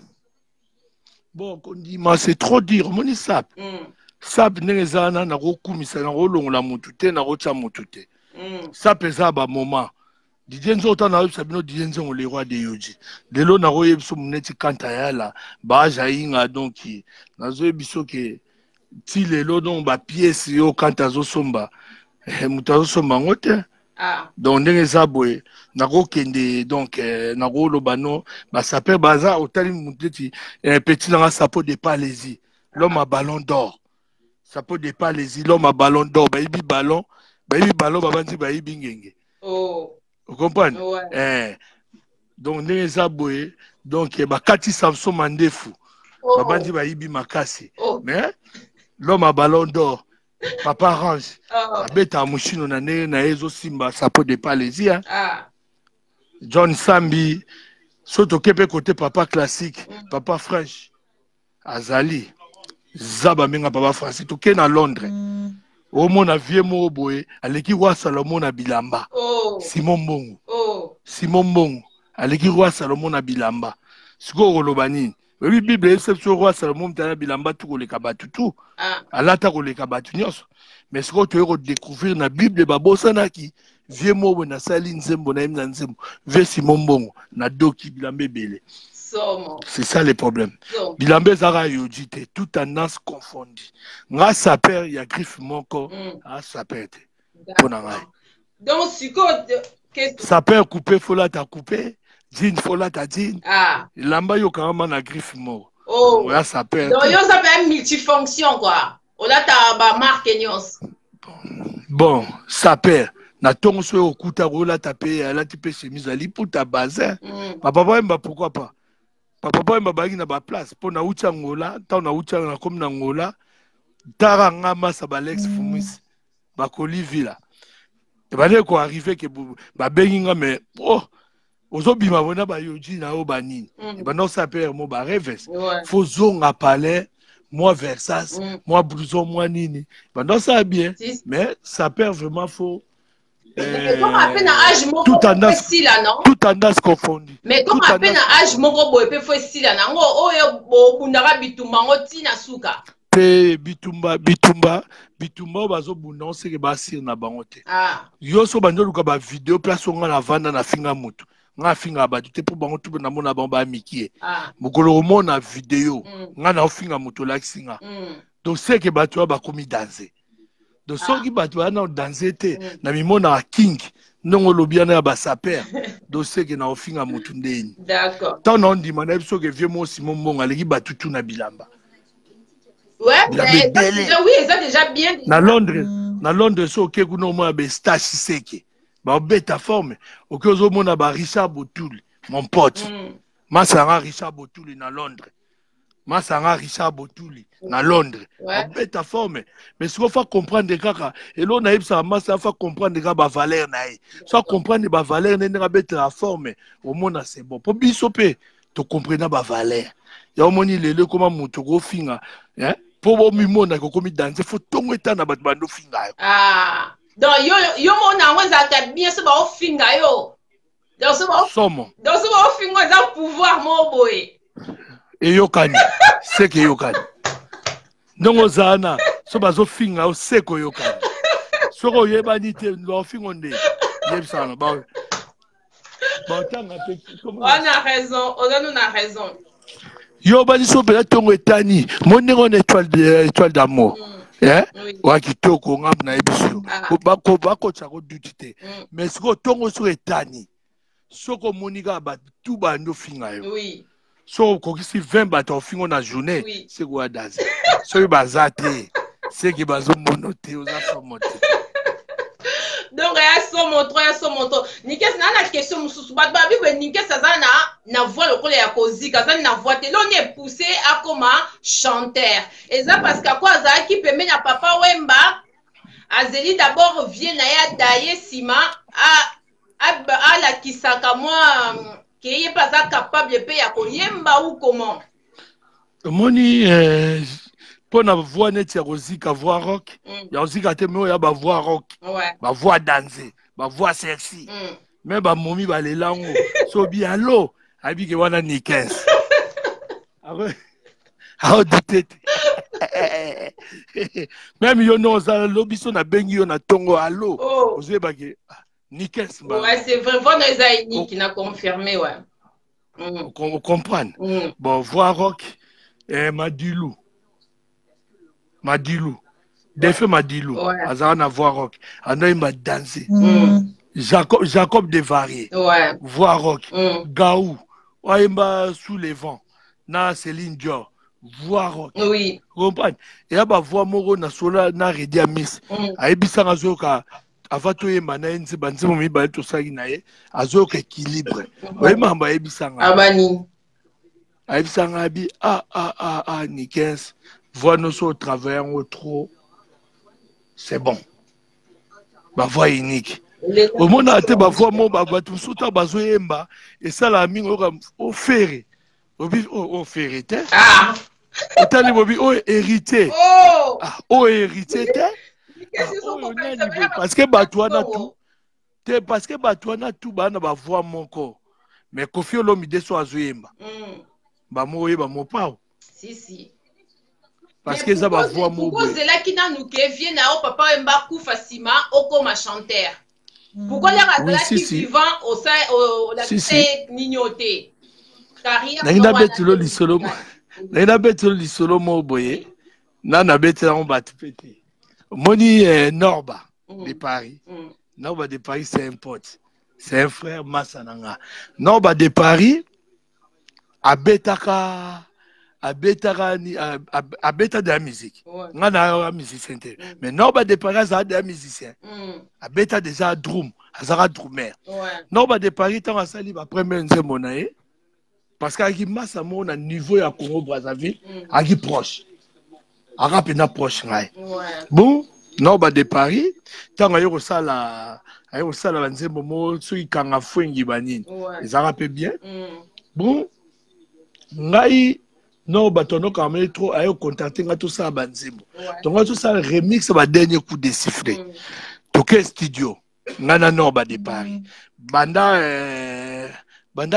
Bon, kondima, c'est trop dire. Omoni sap. Sap ndenge eza wana, nakokumisa, nakolongola motu te, nakotya motu te. Sap eza bamoment. Didier Nzongo, ntango nakoyebisa bino Didier Nzongo, le roi de Yoji. Lelo nakoyebisa neti Kanta Yala, Baja Inga, donc nazoyebisa ke ti lelo donc bapiese yo Kanta azosomba, moto azosomba yango te. Donc ndenge eza boye, nakokende donc nakoloba no basaper baza otali motu neti petit nanga Sapo de Palesi, l'homme à ballon d'or. Sapo de Palesi, l'homme à ballon d'or. Bayibi ballon, bayibi ballon, babandi bayibi ngenge. Ocomprendre? Ouais. Donc ndenge eza boye, donc bakati Samson Mandefu. Babandi bayibi makasi. Mais l'homme à ballon d'or, Papa Range, abeta mushino na ndenge na ye ezosimba Sapo de Palesi, hein? John Sambi, so toke mpe kote Papa Classique, Papa French azali zaba menga Papa Francis. Toke na Londres, omona vie moko boye aleki roi Salomon na bilamba. Simon Mbongo. Simon Mbongo aleki roi Salomon na bilamba. Sikoyo okoloba nini? Oyebi Bible eyebisa biso roi Salomon moto na bilamba tu koleka bato tu. Alata koleka bato nyonso. Mais sikoyo toye kodécouvrir na Bible babosanaki vie moko boye, nasali nzembo nayembi na nzembo vie Simon Mbongo nadoki bilamba ebele. Somo. C'est ça le problème. Somo. Bilamba ezalaka yoji te, toute tendance confondue. Nga saper ya griffe moko, a saper te mpo na ngai. Donc sikoyo Saper coupe, folata coupe, jean folata jean. Elamba yokangama na griffe moko. Oya saper. Donc yo oza mpe multifonction quoi. Olata bamarke nyonso. Bon, saper na ntongo soki okuta kolata mpe alati mpe chemise ya liputa bazin. Papa Bayemba, pourquoi pas? Papa Bayemba bayaki na baplace mpo nauti Angola. Ntango nauti, nakomi na Angola, tara nga masa balex fumisi bakoli villa ebandeki koarrive ke babengi nga, mais oh, ozobima bona bayoji na yo banini. Ebanda osala mpe mo bareves. Fo zonga palais, mwa Versas, mwa blouson, mwa nini, ebanda osala bien. Mais ça perd vraiment, faut Koma mpe na age moko tout tendance esila, non? Tout tendance confondue. Mais koma mpe na age moko boye mpe fo esila nango oyo bobundaka bitumba ngo ntina suka. Mpe bitumba, bitumba, bitumba oyo bazobunda oseke basire na bango te. Yo so bandi oluka bavideo place oyo nga navanda nafinga motu, nga afingaka bato te mpo bango tu namona bango bamikie. Mokolo komona video nga naofinga moto, olakisi nga. Donc seke bato oyo bakomi danse. Donc soki bato baya na danse te, na mimonaka king ndenge olobi wana ya basaper. Donc seke na ofinga motu ndeni. Ntango na ondima nayebi soki vie mo Simon Mbongo aleki bato tu na bilamba. Ouais, Bilamba ebele. Oui, eza déjà bien. Na Londres, na Londres so oke kuna omona baestache seke babeta forme. Oke ozomona ba Richard Botuli, mon pote, masanga Richard Botuli na Londres, masanga Richard Botuli na Londres, abeta forme. Mais sikoyo fa comprendre kaka eloko nayebisaka masa, fa comprendre kaka bavaleur na ye. So acomprendre bavaleur nde ndenge abetaka forme, omona c'est bon. Mpo biso mpe tocomprena bavaleur ya omoni lelo ekoma moto kofinga mpo bomimonaka okomi danse, fo ntongo etana bato bando finga yo. Ah. Donc yo yo mona yango ezalaka bien so baofinga yo. Donc so somo. Donc so baofinga eza pouvoir moko boye. Eyokani seke, eyokani ndenge ozala na so bazofinga yo seke oyokani. Soki oyebani te, baofingo nde yebisaka na baotanga mpe. Wana raison, oza no na raison. Yo obandi so mpenza ntongo etani mo ndenge wana étoile d'amour. Eh? Wa kitoko ngambu nayebi so. Bakotisa ko duti te. Mais sikoyo ntongo soki etani, soki omoni kaka bato tu bandi ofinga yo, soki okokisi 20 bato ofingo na journée, seki oya danse. Soki baza te, seki bazomono te, oza somo te. Donc ya somo trop, ya somo trop. Nikes na question mosusu, bato babi boye Nikes aza na voix lokola ya kozika, aza na voix te. Loni epousse akoma chanteur eza parce que ako azalaki pembeni ya Papa Wemba, azeli d'abord vie na ye adaye nsima a Alakisaka mwa ke ye mpe aza capable mpe ya koyemba ou comment? Omoni, mpo na voix neti ya kozika, voix rock, ya kozika te, me oyo ya bavoix rock, bavoix danse, bavoix sexy, me bamomi balela yango. So bi alo ayebike wana Nikens aodite te. Même yo nde ozala lobi so nabengi yo na ntongo alo, ozoyebake Nikens. Ouais, c'est vrai, voix eza unique, na confirmé, ouais. Comprendre. Bon, voix rock, Madilu, Madilu defe Madilu, azala na voix rock, andoyemba danse. Jacob, Jacob de Varier, voix rock. Gaou ayemba Sous les vents na Céline Dior, voix rock. Comprendre, eya bavoix moko na sola na Redi Amis. Ayebisanga azoyoka avant toyemba na ye banzembo mibale tosalaki na ye, azoyoka équilibre. Oye makambo ayebisanga. Abani. Ayebisanga abi: "Ah, ah, ah, ah, Nikens, voix nyonso otravaille yango trop, c'est bon, bavoix unique." Omonaka te bavoix mo bato mosusu ntango bazoyemba esalaka mingi, oyoka ofere obi ofere te. Otali bobi oyo Héritier, oyo Héritier te, oyo nani boye, parce que bato wana tu te, parce que bato wana tu baa na bavoix moko. Mais Kofi Olomide so azoyemba, bamo oyeba Mopao. Si, si. Parce que eza bavoix moko boye. Ozelaki nanu ke vie na yo, Papa Wemba akufa, nsima okoma chanteur? Pourquoi lere azalaki vivant olakisa ye nini o te? Nangi nabetelo lisolo, nangi nabetelo lisolo moko boye na nabetela yango bato mpe te. Omoni, Norba de Paris. Norba de Paris, c'est un pote, c'est un frère, masa na nga. Norba de Paris abetaka, abetaka, abeta de la musique. Nga na musicien te, mais Norba de Paris azala de la musicien. Abeta déjà drum, azalaka drummer. Norba de Paris, ntango asali bapremier nzembo na ye, parce que ayaki masa moko na niveau ya Congo Brazzaville, ayaki proche, aka mpenza proche ngai. Bon, Norba de Paris, ntango aye kosala banzembo moko, soki Kanga Fwengi, banini, ezalaka mpe bien. Bon, ngai no bato anokaka mele trop, aye contacte ngai tosala banzembo. Tonga tosala remix ba Dernier coup de sifflet. Toke studio, ngai na Norba de Paris, banda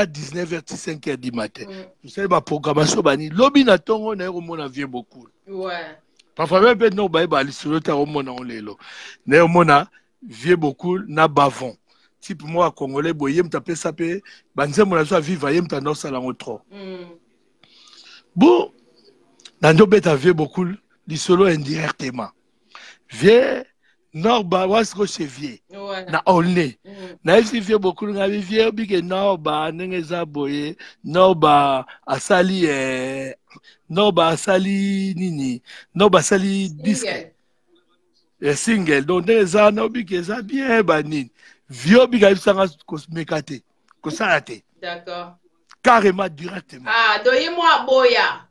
19 h ti 5 h du matin. Tosali baprogrammation bani lobi na ntongo naye komona vieux Bokul. Parfois même mpe no bayeba lisolo te, akomona ngo lelo. Naye komona vieux Bokul na Bavon, type moko ya congolais boye, ye moto apesa mpe banzembo na biso aviva, ye moto anda osala yango trop. Bon, nandi obeta vieux Bokul lisolo indirectement. Vieux Norba wasiko chez vieux na Olne. Nayebisi vieux Bokul, ngabi: "Vieux, obike Norba ndenge eza boye, Norba asali, Norba asali nini, Norba asali disque, single, donc ndenge eza wana obike eza bien banini." Vieux obika ayebisanga komeka te, kosala te. Carrément, directement. Ah, donc ye mwa aboya.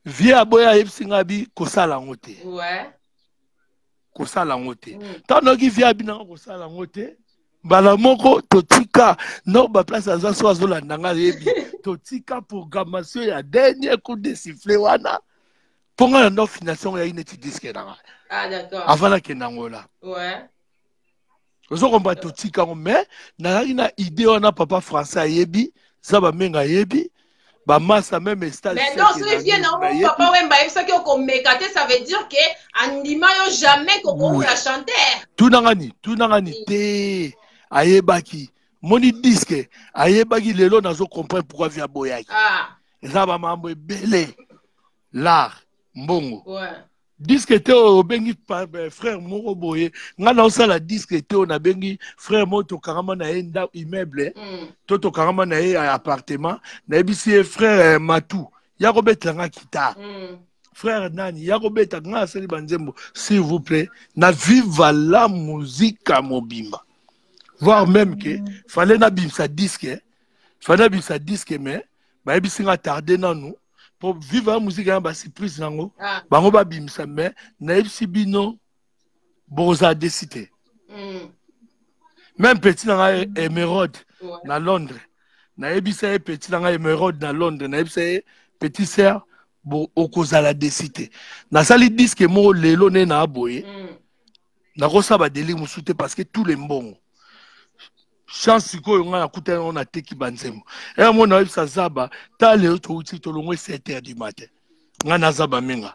Vieux aboya, ayebisi nga bi kosala yango te. Kosala yango te. Ntango noki vieux abinanga kosala yango te, mbala moko totika no baplace aza so azolanda nga, ayebi, totika programmation ya Dernier coup de sifflet wana, mpo nga na ndo finance yango yaki neti disque na nga. Ah, d'accord. Avant nakende yango la. Ozokomba, totika yango, mais nazalaki na idée wana. Papa Français ayebi, za bamenga ayebi, bamasa même stage. Mais non, soki vieux na yo Papa Wemba ayebisaki okomeka te, ça veut dire ke andima yo jamais kokomela chanteur. Tunangani, tunangani te, ayebaki moni disque, ayebaki. Lelo nazo comprendre pourquoi vieux aboyaki. Eza bamambo ebele, l'art, mbongo. Disque te oyo obengi frère moko boye, ngai naosala disque te oyo nabengi frère moko, tokangama na ye nda immeuble, to tokangama na ye appartement, nayebisi ye: "Frère Matu, ya kobetela nga guitare. Frère nani, ya kobeta nga." Asali banzembo, s'il vous plaît, na Viva la Musica mobimba, voire même ke fallait nabimisa disque, fallait nabimisa disque, mais bayebisi nga tarde nanu po Viva ya Musica ya basurprise nango. Bango babimisa, mais nayebisi bino bokozala déçus te. Même petit na ngai Emeraude na Londres, nayebisa ye, petit na ngai Emeraude na Londres, nayebisa ye: petit sœur, bo okozala desi te. Nasali disque moko lelo nde na boye, nakosala badeli mosusu te, parce que tous les mbongo chance sikoyo ngai nakutani yango, nateki banzembo eya mo. Nayebisa Zaba, ta lelo touti tolongwe 7 heures du matin, ngai na Zaba Menga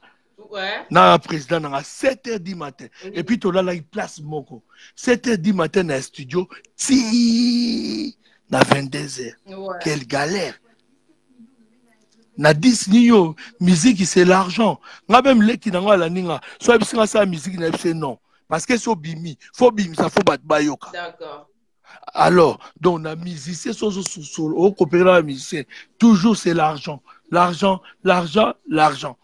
na président nanga, 7 heures du matin, et puis tolalaki place moko, 7 heures du matin na studio ti na 22 heures. Quelle galère na 10 nini oyo. Musique, c'est l'argent. Nga meme leki nango alandi nga, so ayebisi nga sala musique, na yebisi non, parce que so obimi, faut obimisa, faut bato bayoka. Alors donc na musicien, so okopere na musicien, toujours c'est l'argent, l'argent, l'argent, l'argent.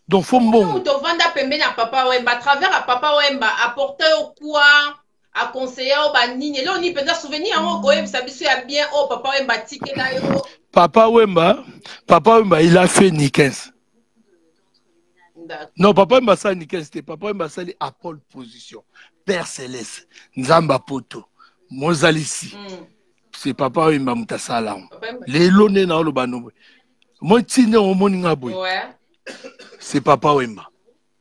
Donc faut mbongo. Tovanda pembeni ya Papa Wemba, à travers ya Papa Wemba, apporte yo quoi? Aconseille yo banini? Eloko nini mpenza, souvenir yango okoyebisa biso ya bien oyo Papa Wemba atikela yo? Papa Wemba, Papa Wemba, il a fait Nikens. Non, Papa Wemba asali Nikens te. Papa Wemba asali à pole position, Père Céleste, Nzambe apoto mozalisi. C'est Papa Wemba moto asala yango. Lelo nde na oloba no boye, moi ntina omoni nga boye, c'est Papa Wemba.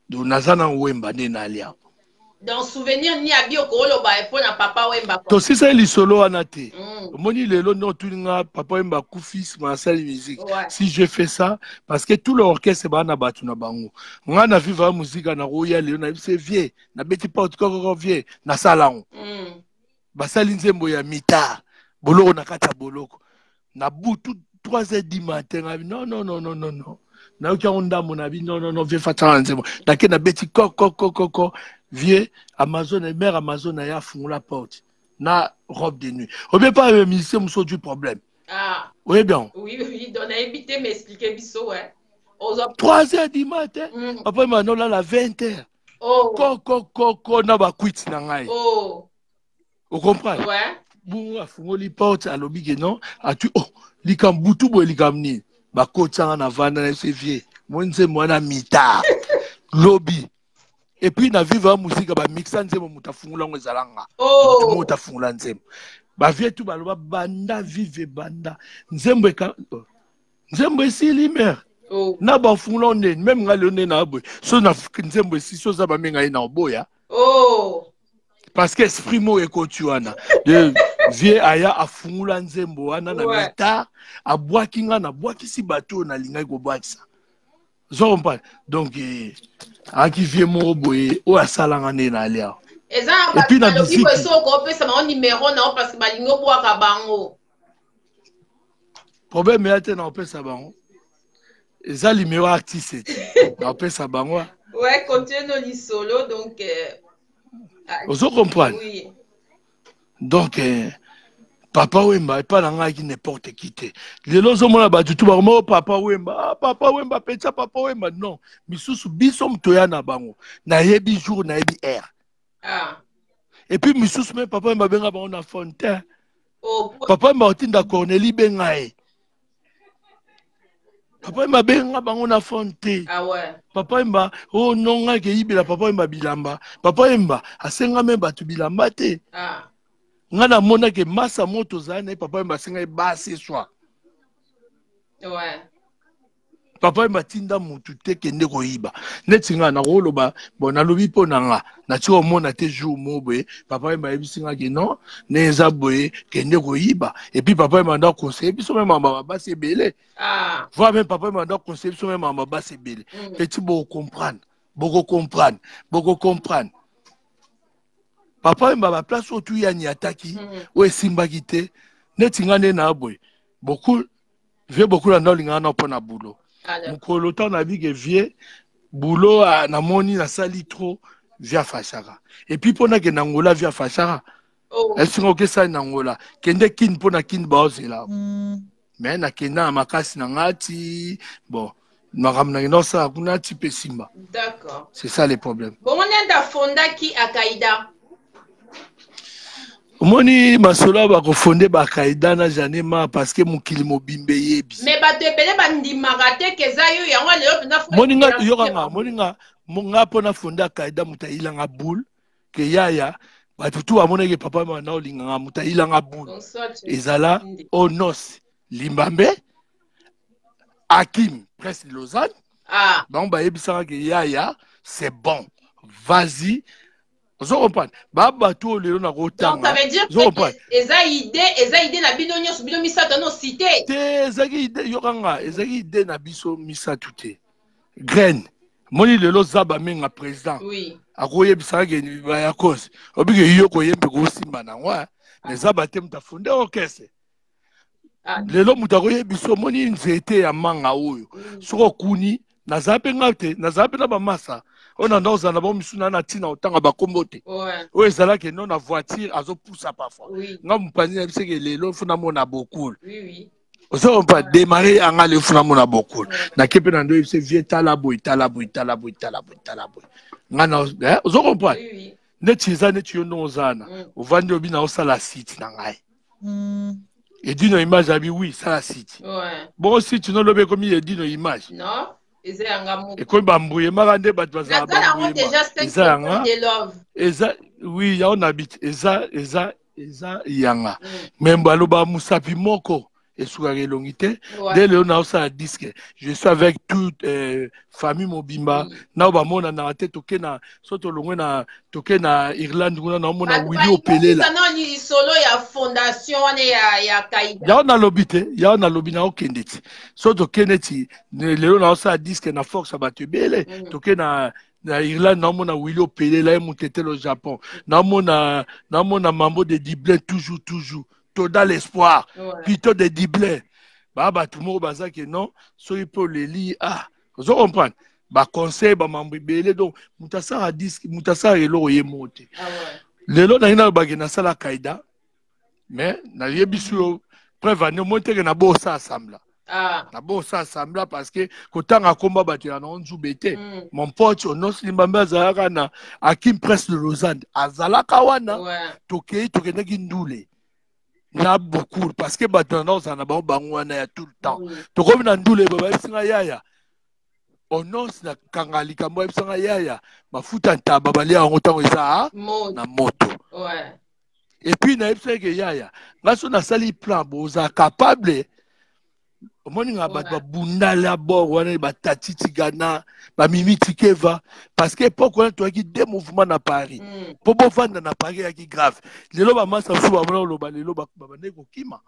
Donc naza na Wemba nde nalia. Donc souvenir ni abi okoloba mpo na Papa Wemba? Tosisali lisolo wana te. Omoni lelo nde otuni nga, Papa Wemba akufi, nsima asali musique. Si je fais ça, parce que tout l'orchestre baa na bato na bango, nga na vivre ya musique, nakoya lelo nayebisi vieux, nabeti porte kokoko, vieux, nasala yango. Basali nzembo ya mitard, boloko na kati ya boloko na butu, 3 heures du matin. Ngabi non, non, non, non, non, non, nayoki yango ndambo na bi non, non, non, vieux, fatala nzembo. Nake nabeti kokokokoko, vieux Amazon, mare Amazon aye afungola porte na robe de nuit. Obie pas musicien mosusu du problème. Ah. Oyebi yango? Oui, donc nayebi te, mais explique biso, ouais. 3 heures du matin. Papa manolala 20 heures. Oh. Kokokoko na bakwiti na ngai. Oh. Ocomprendre? Ouais. Bongo afungoli porte, alobi ke non, atu oh, likambo butu boye, likambo nini? Bakotianga na vanda na ese, vieux, mo nzembo wana mitard lobi. Et puis na vivre ya musika, bamixa nzembo, moto afungola yango ezala nga. Oh. Moto moto afungola nzembo, bavie tu baloba banda vive banda nzembo eka nzembo esili mere. Oh. Na bafungola ndeni meme nga lelo nde na boye, so na nzembo esili, so oza bamenga ye na oboya. Oh. Parce que esprit moko ekoti wana de vieux aya afungula nzembo wana na mitard, abwaki nga, nabwakisi bato oyo nalingaki kobwakisa. Ozo comprendre? Donc ayaki vieux moko boye oyo asalanga nde na alia. Eza na Et puis na bato balobi musique. boye, soki okopesa bango numero na yo, parce que balingi obwaka bango. Problème eya te, na opesa bango, eza numero artiste te, na opesa bango. Ouais, continue no lisolo. Donc ah, Ozo comprendre? Oui. Donc Papa Wemba epa na ngai aki n'importe qui te. Lelo ozomona bato tu bakoma o Papa Wemba, ah, Papa Wemba petsa Papa Wemba. Non, misusu biso moto ya na bango, nayebi jour, nayebi heure. Ah. Et puis misusu me Papa Wemba abenga bango na phone te. Oh. Papa Wemba otinda Cornélie benga ye. Papa Wemba abenga bango na phone te. Ah ouais. Papa Wemba o oh, non, ngai keyibela Papa Wemba bilamba, Papa Wemba asenga me bato bilamba te. Ah. Ngai namonaki masa moto ozala na ye, Papa Wemba asenga ye basi swa. Papa Wemba atinda mutu te kende koyiba. Neti nga nakoloba bon, nalobi mpo na nga, natika omona te jour moko boye Papa Wemba ayebisi nga ke non, ne eza boye, kende koyiba. Et puis Papa Wemba anda conseille biso me mamba basi ebele. Ah. Voire même Papa Wemba anda conseille biso me mamba basi ebele. Petit, bokocomprendre, bokocomprendre, bokocomprendre. Papa Wemba, baplace oyo tu yani ataki, oyo esimbaki te, neti nga nde na boye beaucoup, vieux Bokula nda olingaka na mpo na boulot. Mokolo ntango nayebi ke vieux boulot, ah, namoni nasali trop, vieux afashaka. Et puis mpo nakende Angola, vieux afashaka. Oh. Esinga okesali na Angola, kende Kine, mpo na Kine baozela. Me nakenda na makasi na nga ti bon, makambo nakenda kosala kuna ti mpe simba. D'accord. C'est ça le problème. Bongo nde afondaki Akaida? Omoni masolo ya bakofonde bakaida na Janema, parce que mokili mobimba eyebi. Mais bato ebele bandimaka te ke eza yo yango lelo mpenza. Moni nga, yoka nga, moni nga, nga mpo nafonde Akaida, moto ayilanga boule ke yaya. Bato tu bamonaki papa na olinganga moto ayilanga bulu. Ezala Onos Limbambe, Hakim Prince de Lausanne. Ah. Bango bayebisaka ke yaya, c'est bon. Vas-y. Ozo comprendre? Ba bato oyo lelo nakotanga. Donc ça veut dire que eza idée, eza idée na bino nyonso, bino misato no cité. Te, ezaki idée yokanga, ezaki idée na biso misato te. Graine. Moni lelo zaba menga président. Oui. Akoyebisaka ke ya cause. Obike yo koyembe kosimba nango. Mais zaba te muta fonde orchestre. Ah. Lelo moto akoyebisa omoni nzete ya manga oyo mm. soki okuni nazala mpe ngai te nazala mpe na bamasa oyo na ndako ozala na bango misu na na ntina otanga bakombo te oyo ezalaki no na voiture azopusa parfois nga mopanzi na biso ke lelo fo namona bokul ozo comprendre démarrer yanga lelo fo namona bokul nake mpe na ndo yebise vie tala boye tala boye tala boye tala boye tala boye nga na eh, ozo comprendre neti eza neti yo ndongo oza wana mm. ovandi obi na osala site na ngai mm. edino image abi oui sala site ouais. bongo site no lobi ekomi edino image non eza yanga moko ekomi bambuyemaka nde bato bazala bambuyema eza yanga eza oui yango na bit eza eza eza yanga mm. me baloba mosapi moko esukaka elongi te nde lelo naosala disque je suis avec toute euh, famille mobimba mm. nao bamonanaka te toke na so tolongwe na toke na irlande kuna naomona wili opelela lisolo ya fondation wana ya, ya kaida yao nalobi te yao nalobi naokende ti so toke neti lelo naosala disque na force ya bato ebele mm. toke na na Irlande naomona Willy Opelela ye motetelo Japon naomona naomona Mambo de Dublin toujours toujours toda l'espoir ouais. plutôt de Dublin ba bato moko baza ke non soki mpe oleli ah ozo comprendre baconseil bamambo ebele donc moto asala disque moto asala eloko ye moko te ah ouais. lelo nangi nalobake nasala kaida mais nayebisi yo preuve ane omoni teke na bosala sembla ah. na bosala sembla parce que kotanga komba bato ya nango nzube te mm. mon pote onos limbambe azalaka na akim prince de lausanne azalaka wana ouais. tokei tokendaki ndule na beaucoup parce que bato na ozala na bango bango wana ya tout le temps mm. tokomi na ndule bayebisi nga yaya onos na kanga likambo ayebisa nga yaya mafuta ntaba balia yango ntango eza na moto ouais. et puis nayebisa eke yaya nga so nasali plan boza capable omoni nga bato babundala bord wana batati tigana bamimi tikeva parce que epoque wana toyaki deux mouvement na paris mpo mm. bovanda na paris eyaki grave lelo bamasa mosusu bamona koloba lelo babandaki kokima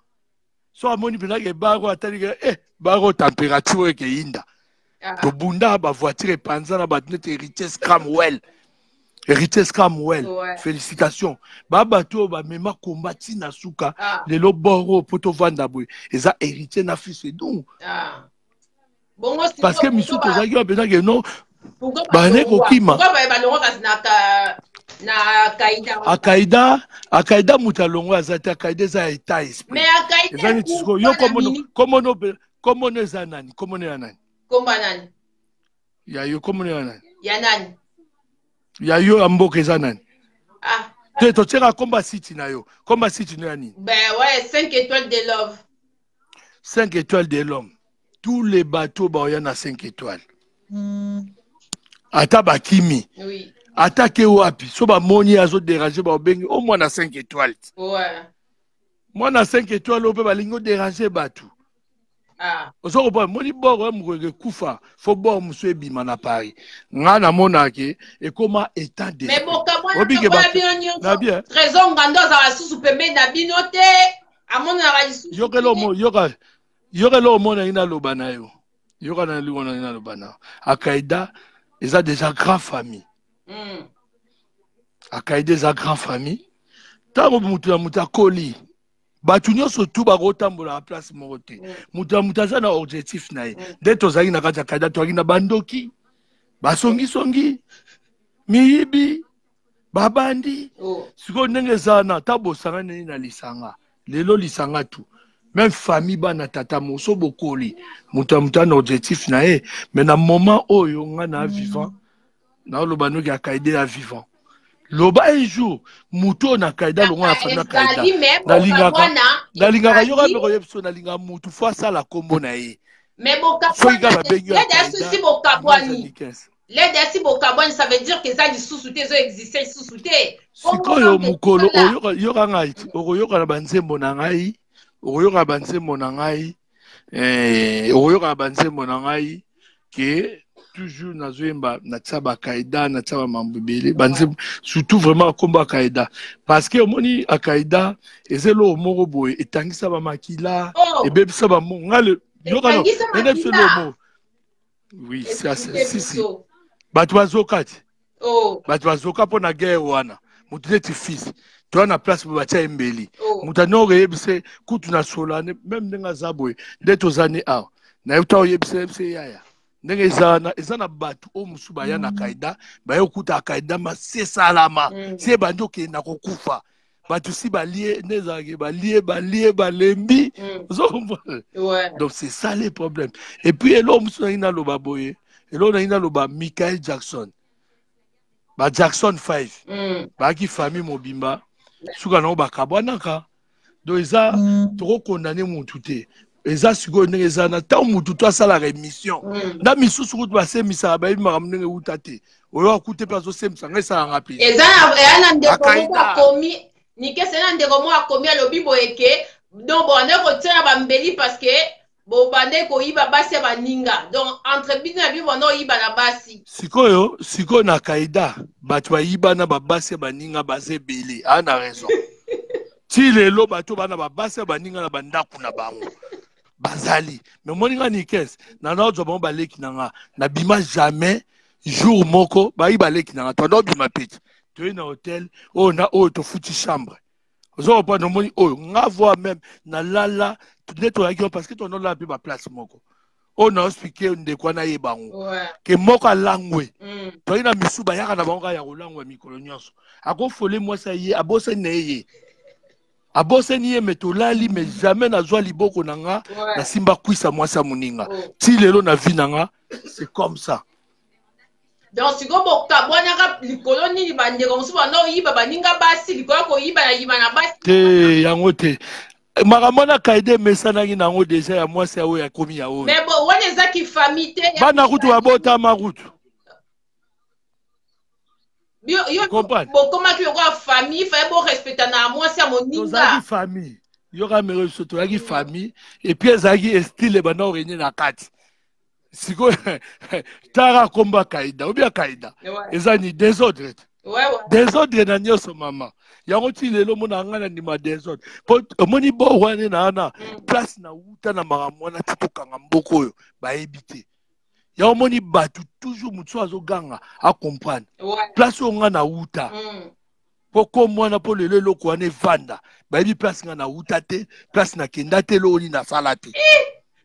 so amoni mpenza ke baro atali ke eh baro température oyo ekeyinda ah. tobunda bavoiture epanza na bato neti héritier scramwell héritier scramwell ouais. félicitation ba bato oyo bamema komba ntina suka ah. lelo boro oyo mpo tovanda boye eza héritier na fils edungu ah. bongo parce que misusu tozalaki wana mpenza ke non bane kokima akaida akaida moto alongwa aza te akaida eza ya etat esprit eza neti sikoyo yo komono komono eza nani komono ya nani komba nani ya yo komono ya nani ya nani ya yo ya mboka eza nani ah. te totiaka komba siti na yo komba siti no ya nini ben ouais 5 étoiles de love 5 étoiles de l'homme tous les bateaux baoya na 5 étoiles mm. ata bakimi oui. ata ke wapi so bamoni azoderange baobengi o mwana 5 étoiles ouais. mwana 5 étoiles oyo mpe balingi oderange bato ah. ozo comprendre moni bord oyo mokolo ekufa fo bord mosusu ebima na paris ngai namonaka ke ekoma état de mais bokabwana bino nyonso trésor ngando azala susu pembeni na bino te amonanaka lisusu yoka yoka eloko omonaki naloba na yo yoka na eloko omonaki naloba na yo akaida eza déjà grand famille mm. akaida eza grand famille ntango moto na moto akoli bato nyonso tu bakotambola na place moko te moto na moto aza na objectif na ye nde tozalaki na kati ya kaida tozalaki na bandoki basongisongi miyibi babandi oh. sikoyo ndenge eza wana ata bosangani nini na lisanga lelo lisanga tu même famille bana tata moso bokoli moto ya moto ana objectif na ye mais na moment oyo nga na vivant naoloba noki akaide ya vivant loba un jour motu oyo na kaida longo na famille na kaida nalingaka nalingaka yoka mpe koyebi so nalingaka motu fo asala nkombo na ye mais soki kaka babengi yo bokabwani. Lede asi bokabwani, ça veut dire que eza lisusu te, ezo existe lisusu te. Sikoyo mokolo oyoka ngai, okoyoka na banzembo na ngai, okoyoka na banzembo na ngai, eh, okoyoka na banzembo na ngai ke toujours nazoyemba natia bakaida, natia bamambo ebele banzembo, surtout vraiment nkombo akaida, parce que omoni akaida eza eloko moko boye etangisa bamakila, Oh. ebebisa bamongo ngai yoka no, Etangisa nayebisa biso makila. eloko moko. Oui, ça, Explique si, si. biso. Bato bazoka ti. Oh. Bato bazoka mpo na guerre wana. Moto neti fils. Toya na place boye batia ye mbeli. Oh. Moto ani oyebise kutu na sola meme ndenge aza boye nde toza ni awa. Nayebi ta oyebise yebise yaya. Ndenge eza wana eza na bato oyo mosusu baya na Kaida, baye kokuta Kaida masi esalama. Si ebandi okende na kokufa. Bato si balie nde ezalaki balie balie balembi. Ozo comprendre? Ouais. Donc c'est ça les problèmes. Et puis eloko mosusu nangi naloba boye, eloko nangi naloba Michael Jackson. Ba Jackson 5. Bayaki famille mobimba, suka nango bakabwanaka. Donc eza tokokondane mutu te. Eza sikoyo ndenge eza na ntango mutu to asalaka émission. Na misusu kutu basemisaka bayebi makambo ndenge euta te. Oyo akute mpe azosemisa ngai esalanga mpe. Eza na eya na ndeko moko Akaida. akomi Nikese, na ndeko moko akomi alobi boye ke donc bobandaki kotia na bambeli parce que bobandaki koyiba basi ya baninga, donc entre bino na bino banda koyiba na basi. Sikoyo sikoyo na Kaida bato bayiba na babasi ya baninga baza ebele, aa na raison. Ti lelo bato bana babasi ya baninga na bandako na bango bazali. Mais omoni nga Nikes, na nazwa bango baleki na nga, nabima jamais jour moko bayi baleki na nga, toanda obima peti. Toye na hotel oyo na oyo tofuti chambre. Ozo comprendre, omoni oyo nga voir même na lala nde toyaki wana parce que toanda olala mpe ba place moko. Oyo na expliquer ndeko wana ayeba yango. Ke moko alangwe. Toyaki na misu bayaka na bango kaka ya kolangwa mikolo nyonso. Akofole mwasi aye, abosani na ye ye. Abosani ye, me tolali, me jamais nazwa liboko na nga, nasimba kwisa mwasi ya moninga. Ti lelo na vie na nga, c'est comme ça. Donc sikoyo bokabwanaka likolo nini? Bandeko mosusu banda oyiba baninga basi likolo ya koyiba na yiba na basi. Te, yango te. Makambo wana kaide emesanaki na yango deja ya mwasi ya oyo akomi ya oyo. Mais bo wana ezaki famille te ya Bana kutu babotama kutu. Yo Comprendre? bokomaki lokola famille, faye borespecta na mwasi ya moninga. Tozalaki famille. Yoka mere biso tozalaki famille et puis ezalaki style banda orenie na kati. Sikoyo tara komba kaida obi kaida. Eza ni désordre. Désordre na nyonso mama. Yango ti lelo mona nga na ndima désordre. Po omoni bo wana na wana place na wuta na makambo wana ti tokanga mboko oyo bayebi te. Yango omoni bato toujours motu azoganga a comprendre. Place oyo nga na wuta. Po kombo wana po lelo eloko wana evanda. Bayebi place nga na wuta te, place na kenda te, eloko nini nasala te.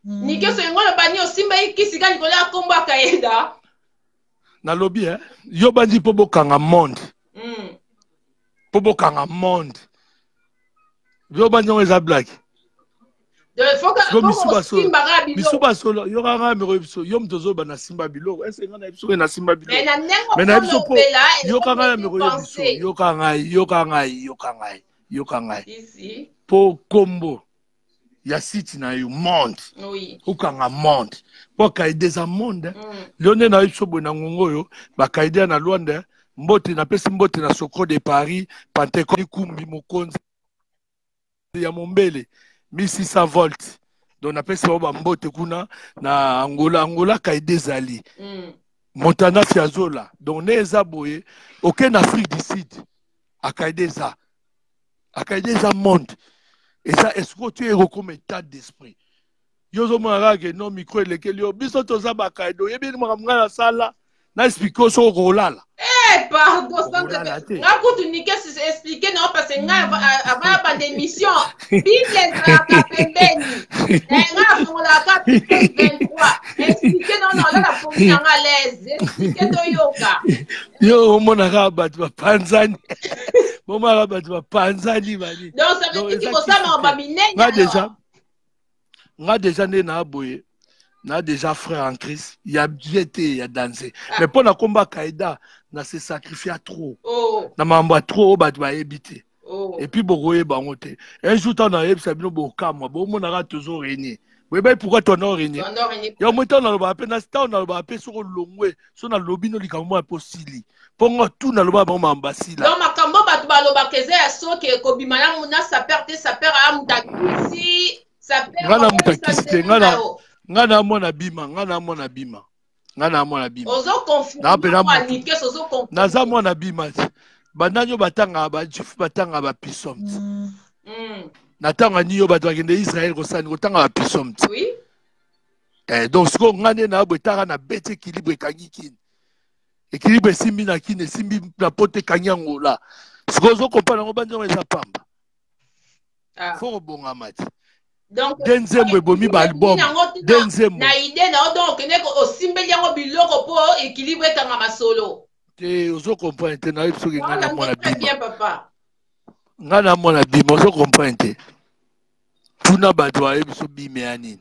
Nikeso yango oloba ni osimba ye kisi kaka likolo ya kombo ya Kayeda. Nalobi, eh, yo bandi po bokanga monde. Po bokanga monde. Yo bandi yango eza blague. Donc, faut que- Sikoyo faut misu basolo. kosimbaka biloko. Misu basolo, yo kaka mero biso, yo moto ozoba na simba biloko. Est-ce que nga na biso na simba biloko? Mais na ndenge Mais na biso po, okolobela, yo kaka na eloko mero yo biso, penser. yo kaka ngai, yo kaka ngai, yo kaka ngai, yo kaka ngai. Si, si. Po kombo ya site na yo monde. Okanga monde. Po kaide eza monde. Leo nde na biso boye na ngongo oyo, ba kaide na Luanda, mbote na pesi mbote na Socro de Paris, Pentecôte kumbi mokonzi ya Mombele 1600 volts. Donc na pesi bango ba mbote kuna na Angola, Angola kaide ezali. Montana Fiazola. Donc ne eza boye, oke na Afrique du Sud. Akaide eza. Akaide eza monde. Eza est-ce que tu es comme état d'esprit? Yo zo mona kaka ke non micro elekeli yo. Biso toza ba kaide, oyebi makambo nga na sala, na expliquer yo soki okolala. Eh, pardon, sans Okolala te. Nga kutu nike expliquer non parce que nga avant ya bande émission, Bible ezalaka pembeni. Eh, nga afungolaka Bible 23. Expliquer non non, la pongi na nga à l'aise. Expliquer toyoka. Yo omonaka bato bapanzani. Omonaka bato bapanzani bani. Donc ça veut Donc, dire eza que kosala kisi te. ba minene Nga alors. déjà, nga déjà nde na boye, na déjà frère en Christ, il y a bien été, il y a dansé. Mais pour na combat Kaida, na se sacrifier trop. Na mambo trop ba ba éviter. Et puis bokoye bango te. Un jour tant na yebisa bino bokamwa, bomonaka toujours réuni. Boyebaki pourquoi tobanda korenie? Yango moi, ntango nalobaka mpe, ntango nalobaka mpe, soki olongwe, so nalobi no likambo moko mpe osili, mpo nga tu nalobaka bango makambo basila. Donc makambo bato balobaka eza ya soki ekobima na saper te, saper aya moto akisi. Nga na moto akisi te. Nga na mwana bima, nga na mwana bima, nga na mwana bima. Naza mwana bima te. Bandani oyo batangaka, bajuif batangaka bapisom te. Na ntango ya niyo, bato bakende Israel kosala kotanga bapisom te. Eh, donc sikoyo nga nde na boye, taka na beti équilibre, ekangi Kini, équilibre esimbi na Kini, esimbi na Poto, ekangi Angola. Sikoyo ozokompana yango, banzongo eza pamba. Fo kobongama te. De nzembo ebomi baalbum, de nzembo. Na idée na yo, donc okende osimbeli yango biloko mpo équilibre ekanga masolo. Te, ozo comprendre te. Nayebi soki ngai na mwana bima, ngai na mwana bima, ozo comprendre te. Tuna bato bayebi so bima ya nini.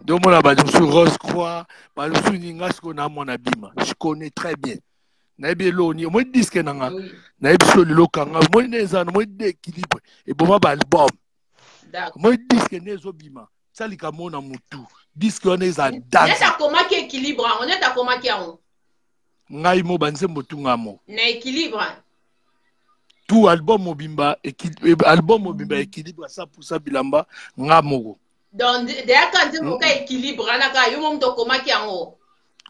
Nde omona bato mosusu Rose Croix, bato mosusu nini. Ngai sikoyo na mwana bima, je connais très bien, nayebi eloko nini. Omoni disque na nga, nayebi so lelo kanga, omoni nde eza, omoni nde équilibre eboma baalbum. Omoni disque nde ezobima, tia likambo na motu, disque wana eza date. Akomaki équilibre yango, neti akomaki yango. Ngai mo banzembo tunga mo na équilibre. Tout album mobimba, album mobimba équilibre 100, bilamba nga moko. Donc deyaka nzembo ka équilibre wana, kaka yo mo moto okomaki yango.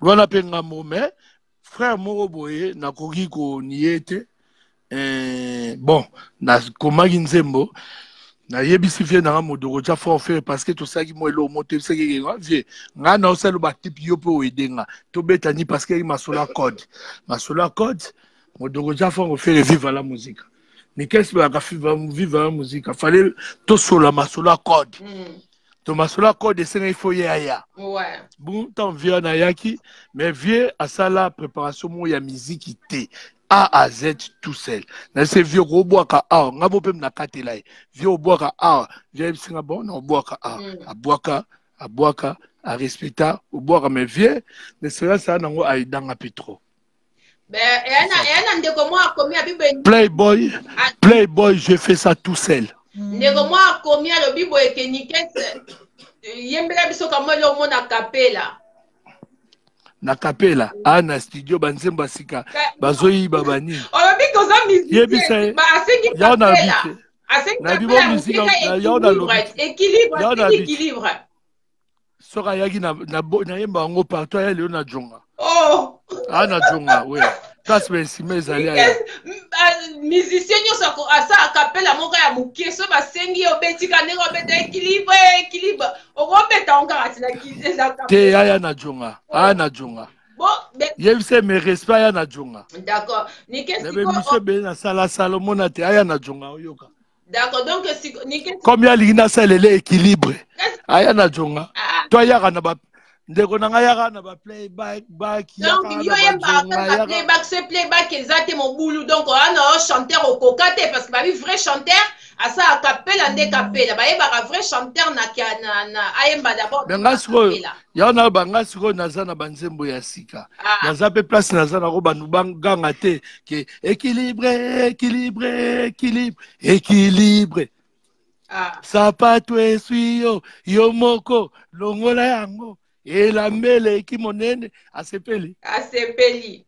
Wana mpe nga mo, mais frère moko boye nakoki konie te. Bon, nakomaki nzembo, nayebisi vieux nanga Modoko tia fort frère, parce que tosalaki mwa eloko mo, toyebisaki eke nga vieux ngai naosala baclip, yo mpe oede nga tobetani, parce que masolo ya code, masolo ya code. Modoko tia fort frère, viva la musique, Nikesi bayaka viva la musique, fallait tosola masolo ya code. To masolo ya code esengaki fo ye aya. Bon, ntango vieux wana ayaki, mais vieux asala préparation moko ya miziki te, A à Z tout seul. Na se vieux kobwaka awa, nga bo mpe nakatela ye, vieux obwaka awa. Vieux ayebisi nga: bon, na obwaka awa. Abwaka, abwaka, arespecta, obwaka. Mais vieux l'expérience aya nango aidanga mpe trop. Eya na ndeko moko akomi abi boye. Playboy, Playboy, je fais ça tout seul. Ndeko moko akomi, alobi boye ke Nikes, yembela biso kamwa eloko mo na kapela. Na kapela a na studio, banzembo ya sika bazoyiba banini. Olobi koza musicien, asengi kapela, asengi kapela, équilibre, équilibre. Soki ayaki, nayemba yango partout, aya lelo na jonga. Oh. Aya na jonga, we place baesima ezali, aya. Musicien nyonso asa akapela moko ya moke. So basengi yo, obetika ndenge obeta équilibre, équilibre, okobeta yango kaka tina. Te, aya na jonga, aya na jonga. Yebisa mes respect, aya na jonga. D'accord. Na bemission ebele nasalasala, omona te, aya na jonga, oyoka. D'accord, donc comme ye alingi nasalela équilibre, aya na jonga. To ayaka na ba ndeko na ngai, yaka na baplayback. Donc yo yembaka playback, so playback eza te, mobulu. Donc wana o chanteur okoka te, parce que babi vrai chanteur asalaka kapela nde kapela, bayebaka vrai chanteur na ayemba d'abord. Mais nga sikoyo ya na banga, sikoyo naza na banzembo ya sika. Naza mpe place naza nako, bandu banganga te ke équilibre, équilibre, équilibre, équilibre. Sapato eswi yo, yo moko longola yango, elamba eleki monene, asepeli. Asepeli.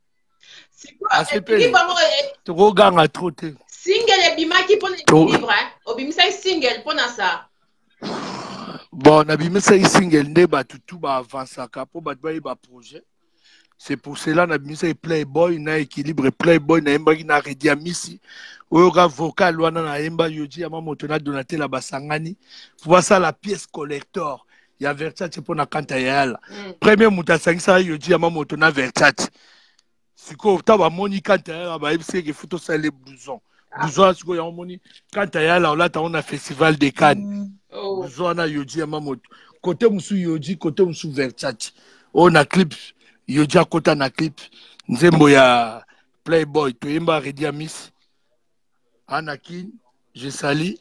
Asepeli, tokoganga trop te. Single ebimaki mpona équilibre, obimisaki single mpona sa. Bon, nabimisaki single nde bato tu baavansaka mpo bato bayeba projet. C'est pour cela nabimisaki Playboy na équilibre. Playboy nayembaki na Redi Amisi, oyoka vocal wana, nayemba Yoji ya Mamoto na Donatela, basangani po basala pièce collector ya Versace mpo na kanta ya yala. Premier moto asangisaka Yoji ya Mamoto na Versace. Sikoyo ntango bamoni kanta yala, bayebisi eke fo tosala blouson. Blouson wana sikoyo, yango omoni kanta yala olata yango na Festival de Cannes. Blouson wana Yoji ya Mamoto, kote mosusu Yoji, kote mosusu Versace. Oyo na clip, Yoji akota na clip nzembo ya Playboy, toyemba Redi Amis Anakin, je sali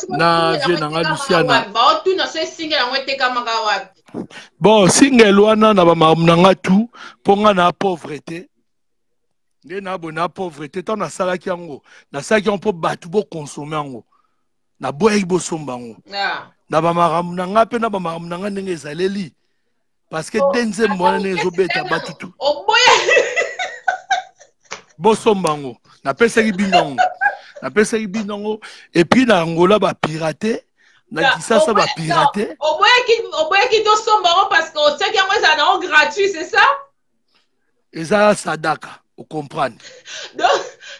na vieux na nga Luciana. Baotuna so single yango etekamaka wapi. Bon, single wana na bamakambo na nga tu, mpo nga na pauvreté nde na boye, na pauvreté. Ntango nasalaki yango, nasalaki yango mpo bato bokonsome yango. Naboyaki bosomba yango. Ah. Na bamakambo na ngai mpe na bamakambo na ngai ndenge ezaleli. Parce que oh, de nzembo wana ndenge ezobeta bato tu. Oboya. Bosomba yango. Napesaki bino yango. Napesaki bino yango. Et puis na Angola ba pirate. Na Kisasa ba pirate. Oboyaki oboyaki tosomba yango parce que otiaki yango ezala nango gratuit, c'est ça? Eza sadaka, ocomprendre. Donc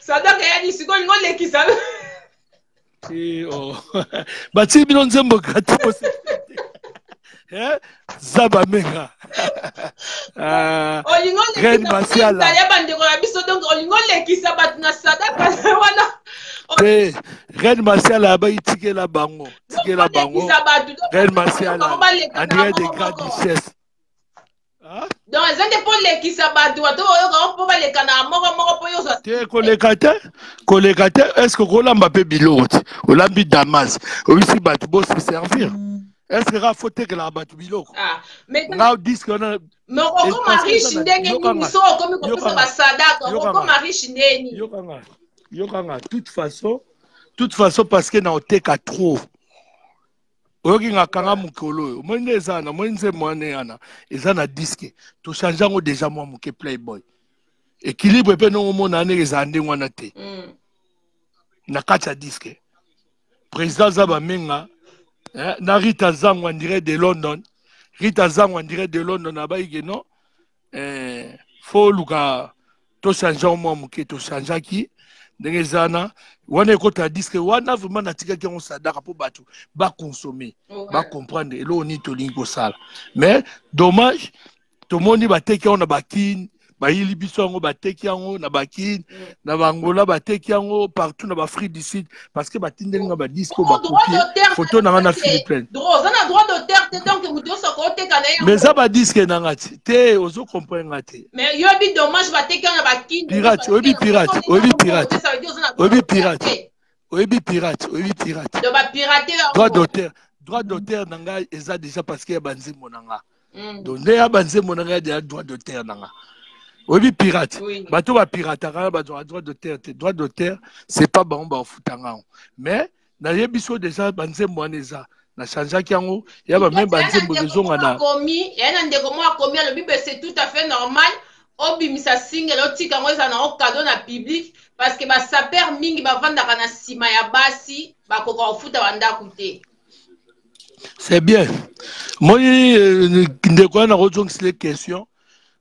sadaka yani sikoyo olingi olekisa. Oh. Batie bino nzembo gratuit. Eh? Zaba menga. Ah, olingi olekisa ya bandeko na biso donc olingi olekisa bato na sadaka wana. Te, Reine Masiala abayi tikela bango. Tikela bango. Reine Masiala, Andrea de Grande Duchesse. Donc eza nde mpo olekisa bato bato oyoka mpo baleka na moko moko mpo yozwa te koleka te koleka te. Est ce que kolamba mpe biloko te olambi damas oyisi bato bose servir est ce que kaka fo tekelaka bato biloko ah, nga disque wana. Mais okokoma riche ndenge nini so okomi kopesa basadaka? Okokoma riche ndeni? Yokanga, yokanga, toute façon parce que na oteka trop oyoki nga kanga mokolo oyo omoni nde eza na omoni nzembo wana wana eza na disque tochange yango déjà mwa moke playboy équilibre mpe ndongo omona ndenge ezala ndenge wana te. Na kati ya disque président aza bamenga eh, na Rita Zango en direct de London. Rita Zango en direct de London abayike non eh, fo luka tochange yango mwa moke tochangeaki ndenge eza wana wana ekota ya disque wana vraiment natikaki yango sadaka mpo bato baconsommer bacomprendre eloko nini tolingi kosala. Mais dommage tomoni bateki yango na bakine bayili biso yango bateki yango na bakine na bangola bateki yango partout na baafrique du Sud parce que batindeli nga badisque oyo bakopie photo na nga na Philippine. Oza na droit d'auteur te donc moto nyonso akoteka na ye. Mais eza badisque na nga ti te ozo comprendre nga te. Mais yobi dommage bateki yango na bakine. Pirate oyebi pirate oyebi pirate oyebi pirate oyebi pirate oyebi pirate. Donc bapirate. Droit d'auteur, droit d'auteur na ngai eza déjà parce que ya banzembo na nga. Donc nde ya banzembo na ngai ya droit d'auteur na nga oyebi pirate. Bato bapirataka na bazwaka droit d'auteur te. Droit d'auteur c'est pas bango bafutanga yango mais nayebi so déjà banzembo wana eza nachangeaki yango ya bameme banzembo ezonga na Akomi ya na ndeko moko akomi alobi be c'est tout à fait normal obimisa single otika yango ezala nango cadeau na public parce que basaper mingi bavandaka na nsima ya basi bakoka kofuta bandako te. C'est bien moni ndeko wana nakozongisile question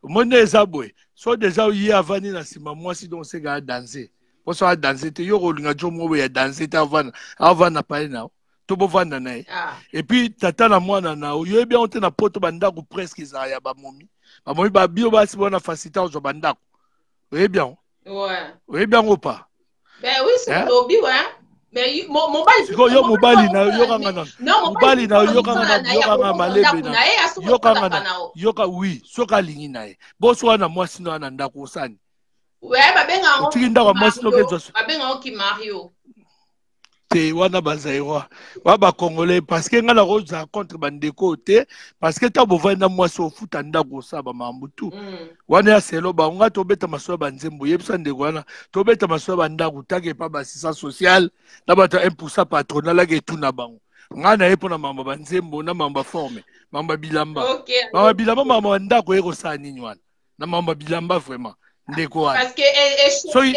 omoni nde eza boye so déjà ye avandi na nsima mwasi donc seka adanse mpo so adanse te yo kolinga jo moko boye adanse te avanda avanda pale na yo to bovanda na ye. Ah. Et puis tata na mwana na yo yoyebi yango te na poto bandako presque ezala ya bamomi bamomi babio basi bona facilité kozwa bandako oyebi yango. Oyebi yango pa? Ben oui, c'est Hein? lobi, ouais. Mais mobali Sikoyo yo mobali na yo yokanga nano mobali na yo yokanga na yokanga malebe na yokanga na yoka oui soki alingi na ye boso wana mwasi na wana ndako osani Ouais, babenga yango otiki ndako ya mwasi noki ezwa babenga yango kimario. Te wana bazaïrois wa bacongolais parce que ngai nakozala contre bandeko oyo te parce que ntango bovandi na mwasi ofuta ndako osala bamakambo tu. Wana ya selo bango ngai tobeta masolo ya banzembo yebisa ndeko wana tobeta masolo ya bandako take epa baassistance sociale na bato ya 1 patronal ake etuna bango ngai na ye mpo na makambo ya banzembo na makambo ya forme makambo ya bilamba makambo ya bilamba makambo ya ndako ye kosala nini wana na makambo ya bilamba vraiment ndeko wana. Parce que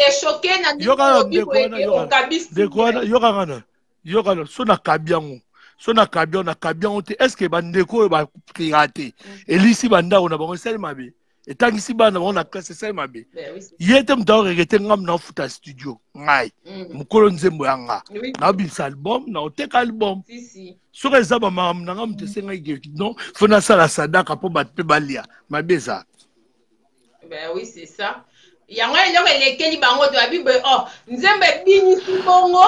echoqué na Yokana olobi ndeko boye wana ke yokana okabi ndeko wana yokanga na yokana so nakabi yango so nakabi yango nakabi yango te est ce que bandeko oyo bapirate elisi bandako na bango esali mabe etangisi bana na bango na classe esali mabe. Ben oui, ye te moto aoregretter ngam na ofuta studio ngai mokolo nzembo ya nga naobimisa album naoteka album. Si si. Soki eza bamakambo na nga moto esengaki non fo nasala sadaka mpo bato mpe balia mabe eza. Ben oui, c'est ça. Yango eloko elekeli bango to abi boye oh nzembo ebinisi bongo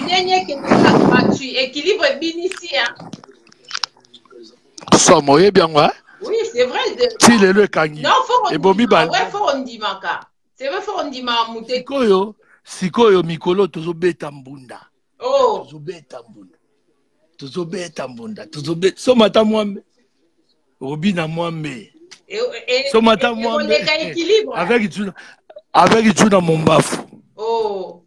ndenge ekende kaka gratuit équilibre ebinisi hein. Somo oyebi yango hein? Oui, c'est vrai. Ti lelo ekangi Non, faut ebomi kondima. ba Ouais, faut kondimaka. C'est vrai, faut kondima moto. Sikoyo sikoyo mikolo tozobeta mbunda. Oh. Tozobeta mbunda tozobeta mbunda tozobeta somata mwambe obina mwambe somata mwambe ekoleka équilibre. Avec Juna avec Juna Mombafu. Oh.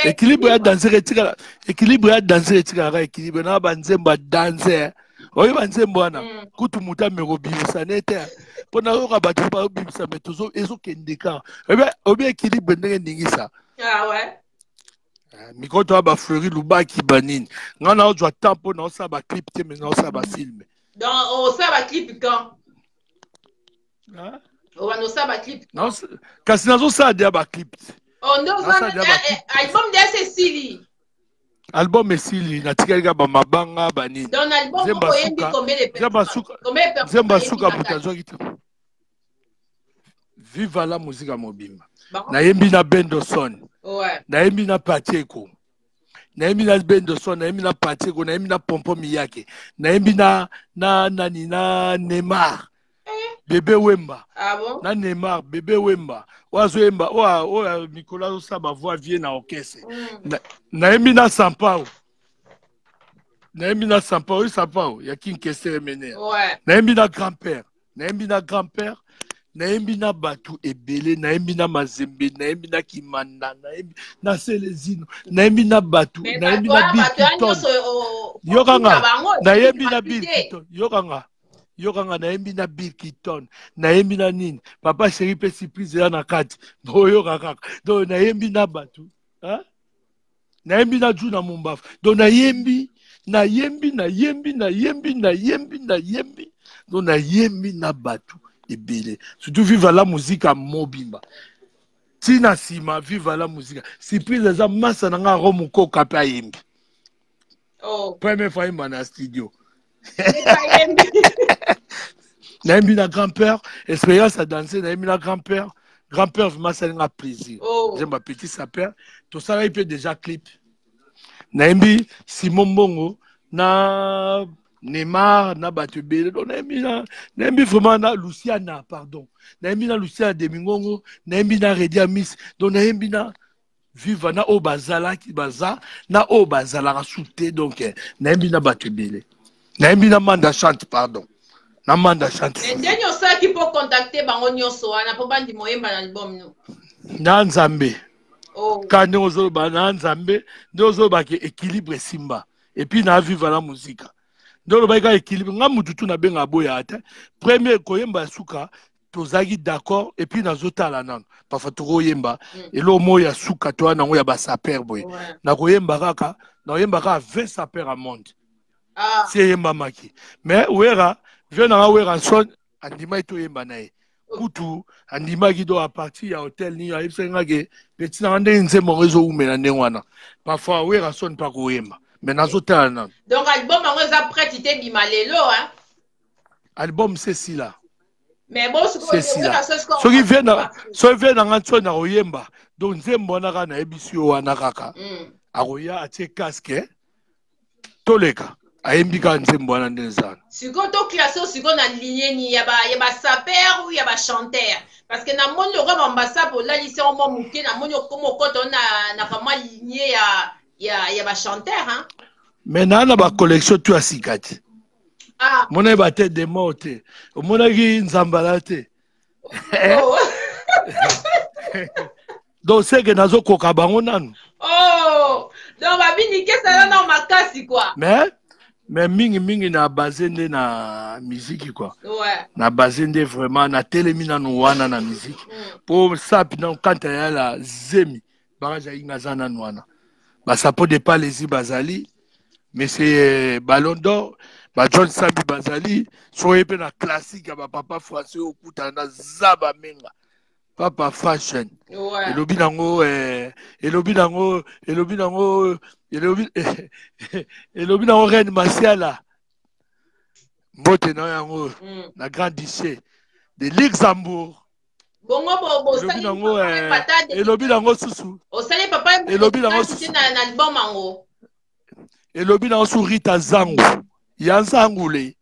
Équilibre ya danser etikala, équilibre ya danser etikalaka équilibre na banzembo ya danser. Oyo banzembo wana kutu moto ameka obimisa ne te, mpo nayoka bato baobimisa, me ezokende kaka. Oyebi équilibre ndenge eningisa. Ah ouais. Mikolo toya bafleuri lubaki banini, ngai naozwa temps mpo naosala baclip te, me naosala bafilme. Donc osala baclip quand? Obanda osala baclip? Kasi nazosala deya baclip te. Oh, nde album deya se esili? Album esili, natikali kaka bamabanga banini. Donc album moko oyembi combien de personnes? Nzembo asuka moto azwaki te. Viva la Muzika mobimba, nayembi na Bendoson, nayembi na Patieko, nayembi na Bendoson, nayembi na Patieko, nayembi na Pompo Miyake, nayembi na nani, na Neymar, Bebe Wemba. Ah bon? Na Neymar, Bebe Wemba oyo azoyemba, oyo mikolo azosala bavoix vie na orchestre. Nayembi na Sampao, nayembi na Sampao, oyo Sampao ya King Kester Emener. Nayembi na grand père, nayembi na grand père, nayembi na bato ebele, nayembi na Mazembe, nayembi na Kimanda, nayembi na Selezino, nayembi na bato, nayembi na Bill Kiton. Yokanga, nayembi na Bill Kiton. Yokanga, yokanga, nayembi na Bill Kiton, nayembi na nini, Papa Chéri mpe surprise eza na kati, boyoka kaka. Donc nayembi na bato, nayembi na Juna Mombafu. Donc nayembi, nayembi, nayembi, nayembi, nayembi, nayembi. Donc nayembi na bato ebele, surtout Viva la Muzika mobimba ntina nsima. Viva la Muzika surprise eza masa na nga Romukoka mpe ayembi. Oh. Première fois ayemba na studio. Nayembi na grand père, expérience ya danse. Nayembi na grand père, grand père vraiment asalinga plaisir. Oh. Nzembo petit sapeur, tosalaki mpe déjà clip. Nayembi Simon Mbongo na Neymar na bato ebele. Donc nayembi na, nayembi vraiment na Luciana, pardon, nayembi na Luciana Demingongo, nayembi na Redia Miss. Donc nayembi na Viva na oyo bazalaki, baza na oyo bazalaka su te. Donc nayembi na bato ebele, nayembi na Manda Chante, pardon, na Manda Chante. Mais ndenge osalaki mpo contacte bango nyonso wana mpo bandima oyemba na album no? Na Nzambe. Oh. Ka ndenge ozoloba na Nzambe, nde ozolobaka équilibre esimba. Et puis na Viva la Muzika, nde olobaki kaka équilibre. Nga mutu tu nabenga aboya te. Premier koyemba ya suka, tozalaki d'accord. Et puis nazotala nano, parfois tokoyemba eloko moko ya suka, toya nango ya basaper boye. Nakoyemba kaka, nakoyemba kaka 20 saper ya monde. Ah. Si eyembamaki, mais Wera, vieux nanga Werrason andimaki toyemba na ye. Kutu andimaki do à partir ya hotel nini, ayebisaki nga ke petit nanga, ndenge nzembo yango ezowumela ndenge wana, parfois Werrason mpa koyemba, mais nazotala nano. Donc album yango eza prête te bima lelo, hein? Album sesila. Mais bon. Sesila, soki vie na, soki vie nanga ntsoni akoyemba. Donc nzembo wana kaka nayebisi yo wana kaka, akoya atie casque, toleka, ayembi kaka nzembo wana nde eza. Sikoyo toclasse oyo sikoyo na ligne ni ya basaper ou ya bachanteur? Parce que namoni lokola bambasape olalisi yango mwa moke, namoni okoma okota na kamwa ligne ya bachanteur, hein? Mais naa na bacollection tu ya sika te. Ah. Omonaki batete de mort te, omonaki nzambala te. Oh. Donc seke nazokoka bango nanu. Oh, donc babini kesala na makasi quoi. Mais mingi mingi na base nde na miziki quoi. Na base nde vraiment natelemi nanu wana na miziki, mpo sapi na kanta ya la zemi barage ayinga aza nanu wana, basapo de palesi bazali, monsieur Ballon d'Or, bajohn Sambi bazali. Soki mpe na classique ya bapapa français, okutana na Zaba Menga, Papa Fashion. Elobi nango, elobi nango, elobi nango, elobi, elobi nango Reine Masiala, mbote na yango na Grand Duché de Luxembourg. Bongo elobi nango, elobi nango susu. Osali papa. Elobi nango susu. Na album yango. Elobi nango su Rita Zangu ya Nzangule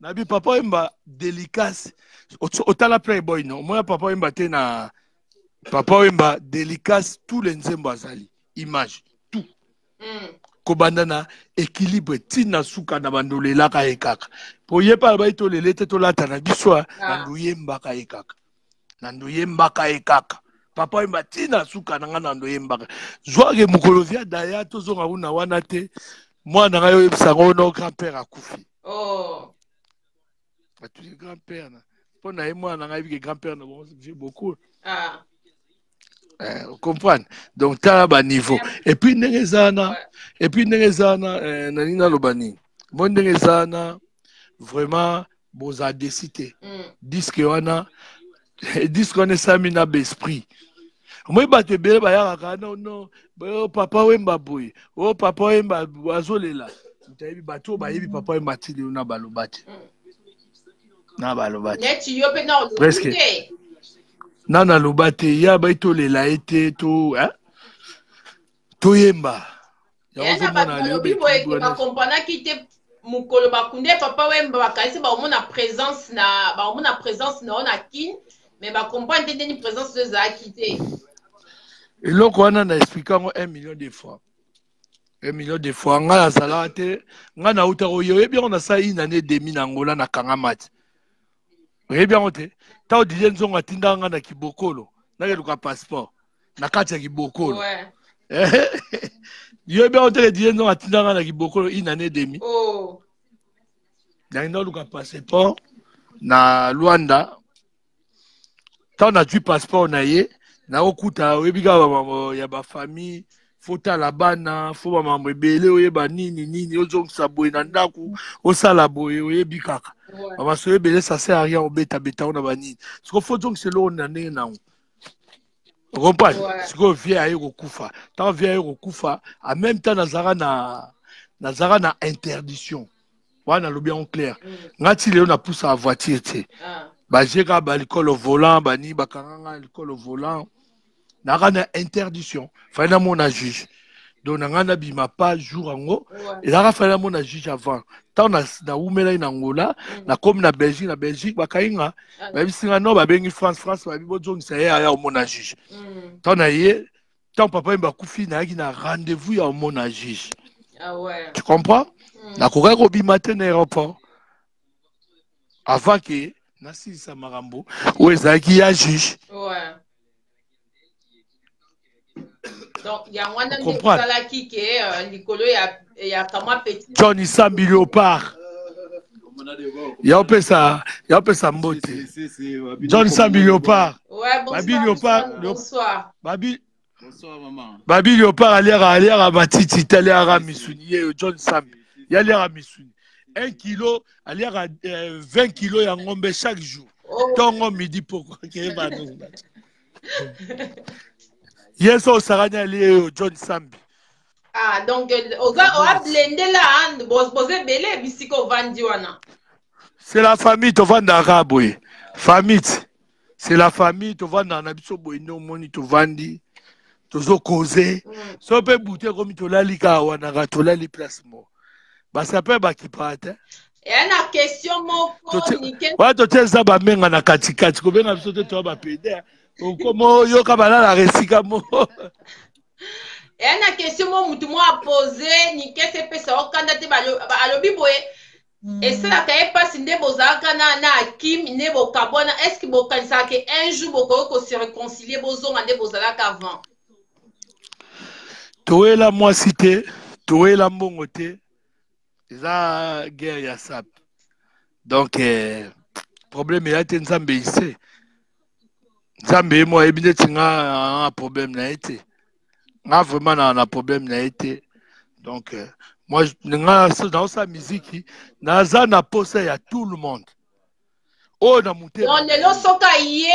nabi Papa Oyemba délicace. Otala Playboy no omona Papa Oyemba te. Na Papa Oyemba délicace, tous les nzembo azali image tout. Kobanda na équilibre ntina suka na bandolo elaka ye kaka, po ye mpe alobaki tolele te, tolata na biso. Na ndoyembaka ye kaka, na ndoyembaka ye kaka. Papa Wemba ntina suka na ngai na ndo yembaka. Zwake mokolo via daya tozonga kuna wana te. Mwana ngai oyebisa yango no grand père akufi. Oh. Atuni grand père na. Mpo na ye mwana na ngai yebi ke grand père na bango vieux beaucoup. Ah. Eh, comprendre donc tala ba niveau et puis ndenge eza wana et puis ndenge eza wana eh, nani naloba nini mo ndenge eza wana vraiment boza desi te disque wana disque wana esalami na baesprit omoi bato ebele bayaka kaka no no oh, papa wemba boye o oh, papa wemba azolela moto ayebi bato oyo bayebi papa wemba ti lelo na baloba te na baloba te neti yo mpe na olobi Presque. te na naloba te ya bai tolela ye te to hein? toyemba yango ya na bato ozomona lelo balobi boye baekipe ke wana bakompranaki te mokolo bakunde papa wemba bakanisi baomona présence na baomona présence na yo na kin mais bakomprendre te ndeni présence oyo ezalaki te. Eloko wana na explike yango 1 million de fois, 1 million de fois. Ngai nazalaka te, ngai nauta koye, oyebi yango, nasala une année demi na Angola, nakangama te, oyebi yango te. Ntango Didier Nzongo atindaka ngai na Kibokolo, nakeluka passeport na kati ya Kibokolo. Yoyebi yango te ke Didier Nzongo atindaka ngai na Kibokolo une année demi. Oh. Nangi naluka passeport na Luanda. Ntango nazwi passeport na ye, nakokuta, oyebi kaka bamambo ya bafamille, fotala bana, fo bamambo ebele, oyeba nini nini, ozongisa boye na ndako, osala boye, oyebi kaka bamasolo ebele, ça sert à rien obetabeta ngo na banini. Sikoyo fo ozongisa eloko na ndenge nango, okomprendre? Sikoyo vie aye kokufa, ntango vie aye kokufa, en même temps nazalaka na interdiction wana, nalobi yango clair. Nga ti lelo napusaka voiture te. Baje kaka balikolo volant bani bakanga nga likolo volant, naka na interdiction, fallait namona juge. Donc na ngai nabima pas jour yango, ezalaka fallait namona juge avant. Ntango nawumelaki na Angola, nakomi na Belgique, na Belgique bakangi nga, bayebisi nga no, babengi France, France babi bozongisa ye aya omona juge. Ntango na ye, ntango papa yemba akufi, nayaki na rendez-vous ya omona juge. Ah ouais. Tu comprends? Nakokaki kobima te na aéroport avant ke nasilisa makambo oyo ezalaki ya juge. Ouais. Donc yango wana nde Comprendre. osalaki ke likolo ya kamwa petit. John Isambi Léopard ya opesa mbote, John Sambi Léopard. Ouais, bonsoir. Babi Léopard. John, bonsoir. Babi. Bonsoir maman. Babi Léopard aliaka matiti te, aliaka misuni. Ye John Sambi ye aliaka misuni 1 kilo, aliaka 20 kilo ya ngombe chaque jour. Oh. Ntongo, midi, pokwa keyeba ye so osakani alie yo John Sambi. Ah, donc oza oa blende la hein, boza ebele bisika ovandi wana. C'est la famille, tovandaka boye, famille ti, c'est la famille, tovandaka na biso boye nde omoni tovandi tozokoze. So mpe bute ekomi, tolali kaka wana, kaka tolali place moko, basape bakipaka te. Eya na question moko Nickel. Wana totie eza bamenga na katikati, kobenga biso te, toya bapede okoma oyoka balalaka esika moko. Eya na question moko mutu moko apose Nikes, epesa okanda te. Alobi boye, esalaka ye mpasi nde bozalaka na Akim nde bokabwana. Est ce que bokanisaka ke un jour bokoki kose réconcilier, bozonga nde bozalaka avant? Toyela mwasi te, toyela mbongo te, eza guerre ya sap. Donc problème eya te, Nzambe ise, Nzambe ye mo ayebi neti nga na problème na ye te, nga vraiment na problème na ye te. Donc moi nga naosala miziki, naza na posa ya tout le monde oyo na motema. Donc lelo soki aye,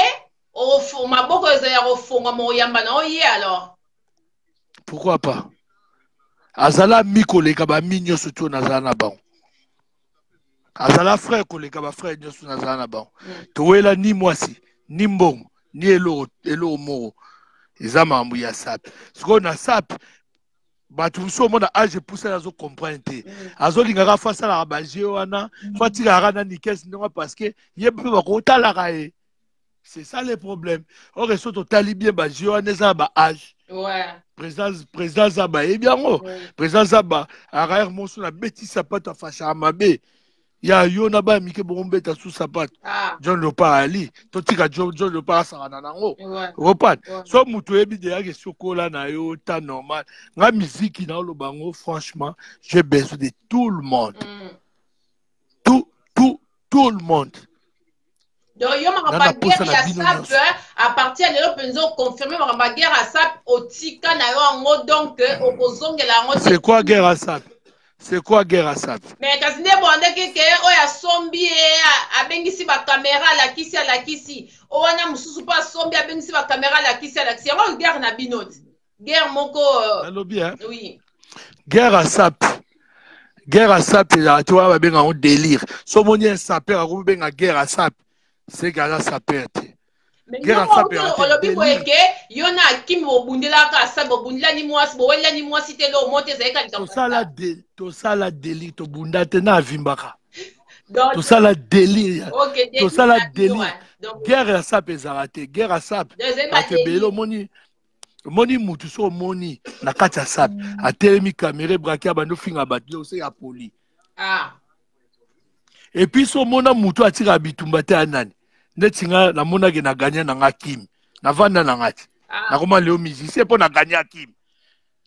maboko eza ya kofongwama, oyamba na oye alors? Pourquoi pas? Azala mi koleka bami nyonso ti oyo nazala na bango, azala frère koleka bafrère nyonso nazala na bango. Towela ni mwasi, ni mbongo, ni eloko eloko moko, eza makambo ya sape. Sikoyo na sape, bato mosusu omona age epusani, azocomprendre te, azolingaka fo asalaka baje wana, fo atikaka na Nikes ndenge, parce que ye mpe bakotalaka ye, c'est ça le problème. Or so totali bien, baje wana eza na baage. Président Zaba ayebi yango. Président Zaba arrière mosu na beti sapato, afashaka mabe. Ya yo na bana mike bokombeta su sapato. Ah. John Leopard ali totika John Leopard asakana nango. Ouais. Opane. Ouais. So moto oyebi deja ke sokola na yo ta normal. Nga miziki na oloba yango franchement, j'ai besoin de tout le monde. Tout tout tout le monde. Donc yo makambo Na ya posa guerre na ya bino sap nyonso. à partir ya lelo mpenza oconfirme makambo ya guerre ya sap otika na yo yango donc okozongela yango te. C'est quoi guerre à sap? C'est quoi guerre à sap? Mais kasi nde bwandaki ke oyo asombi ye abengisi bakamera alakisi alakisi o wana mosusu mpe asombi abengisi bakamera alakisi alakisi yango guerre na bino te guerre moko Nalobi hein. Oui. Guerre à sap. Guerre à sap ezalaka te wana babenga yango délire. So omoni un sapeur akomi benga guerre à sap, c'est que aza sapeur te. Mais Guerre yo à sap moko ezalaka te olobi boye délire. ke yo na akimi bobundelaka asa bobundelani mwasi bowelelani mwasi te lo moto ezalaki likambo ya Tosala sap. tosala délire tobunda te na avimbaka. Donc Tosala délire. ok délire Tosala na bino délire. hein. Donc Guerre ya sap ezalaka te. Guerre ya sap. ezali Bato ebele badélire. omoni omoni mutu so omoni na kati ya sap atelemi kamera ebraki abandi ofinga bato nde ose ya poli. Ah. Et puis so omona mutu atikaka bitumba te ya nani neti nga namonaki na gagna na nga kimi navanda na nga ti Ah. nakoma leo musicien mpo na gagna kimi.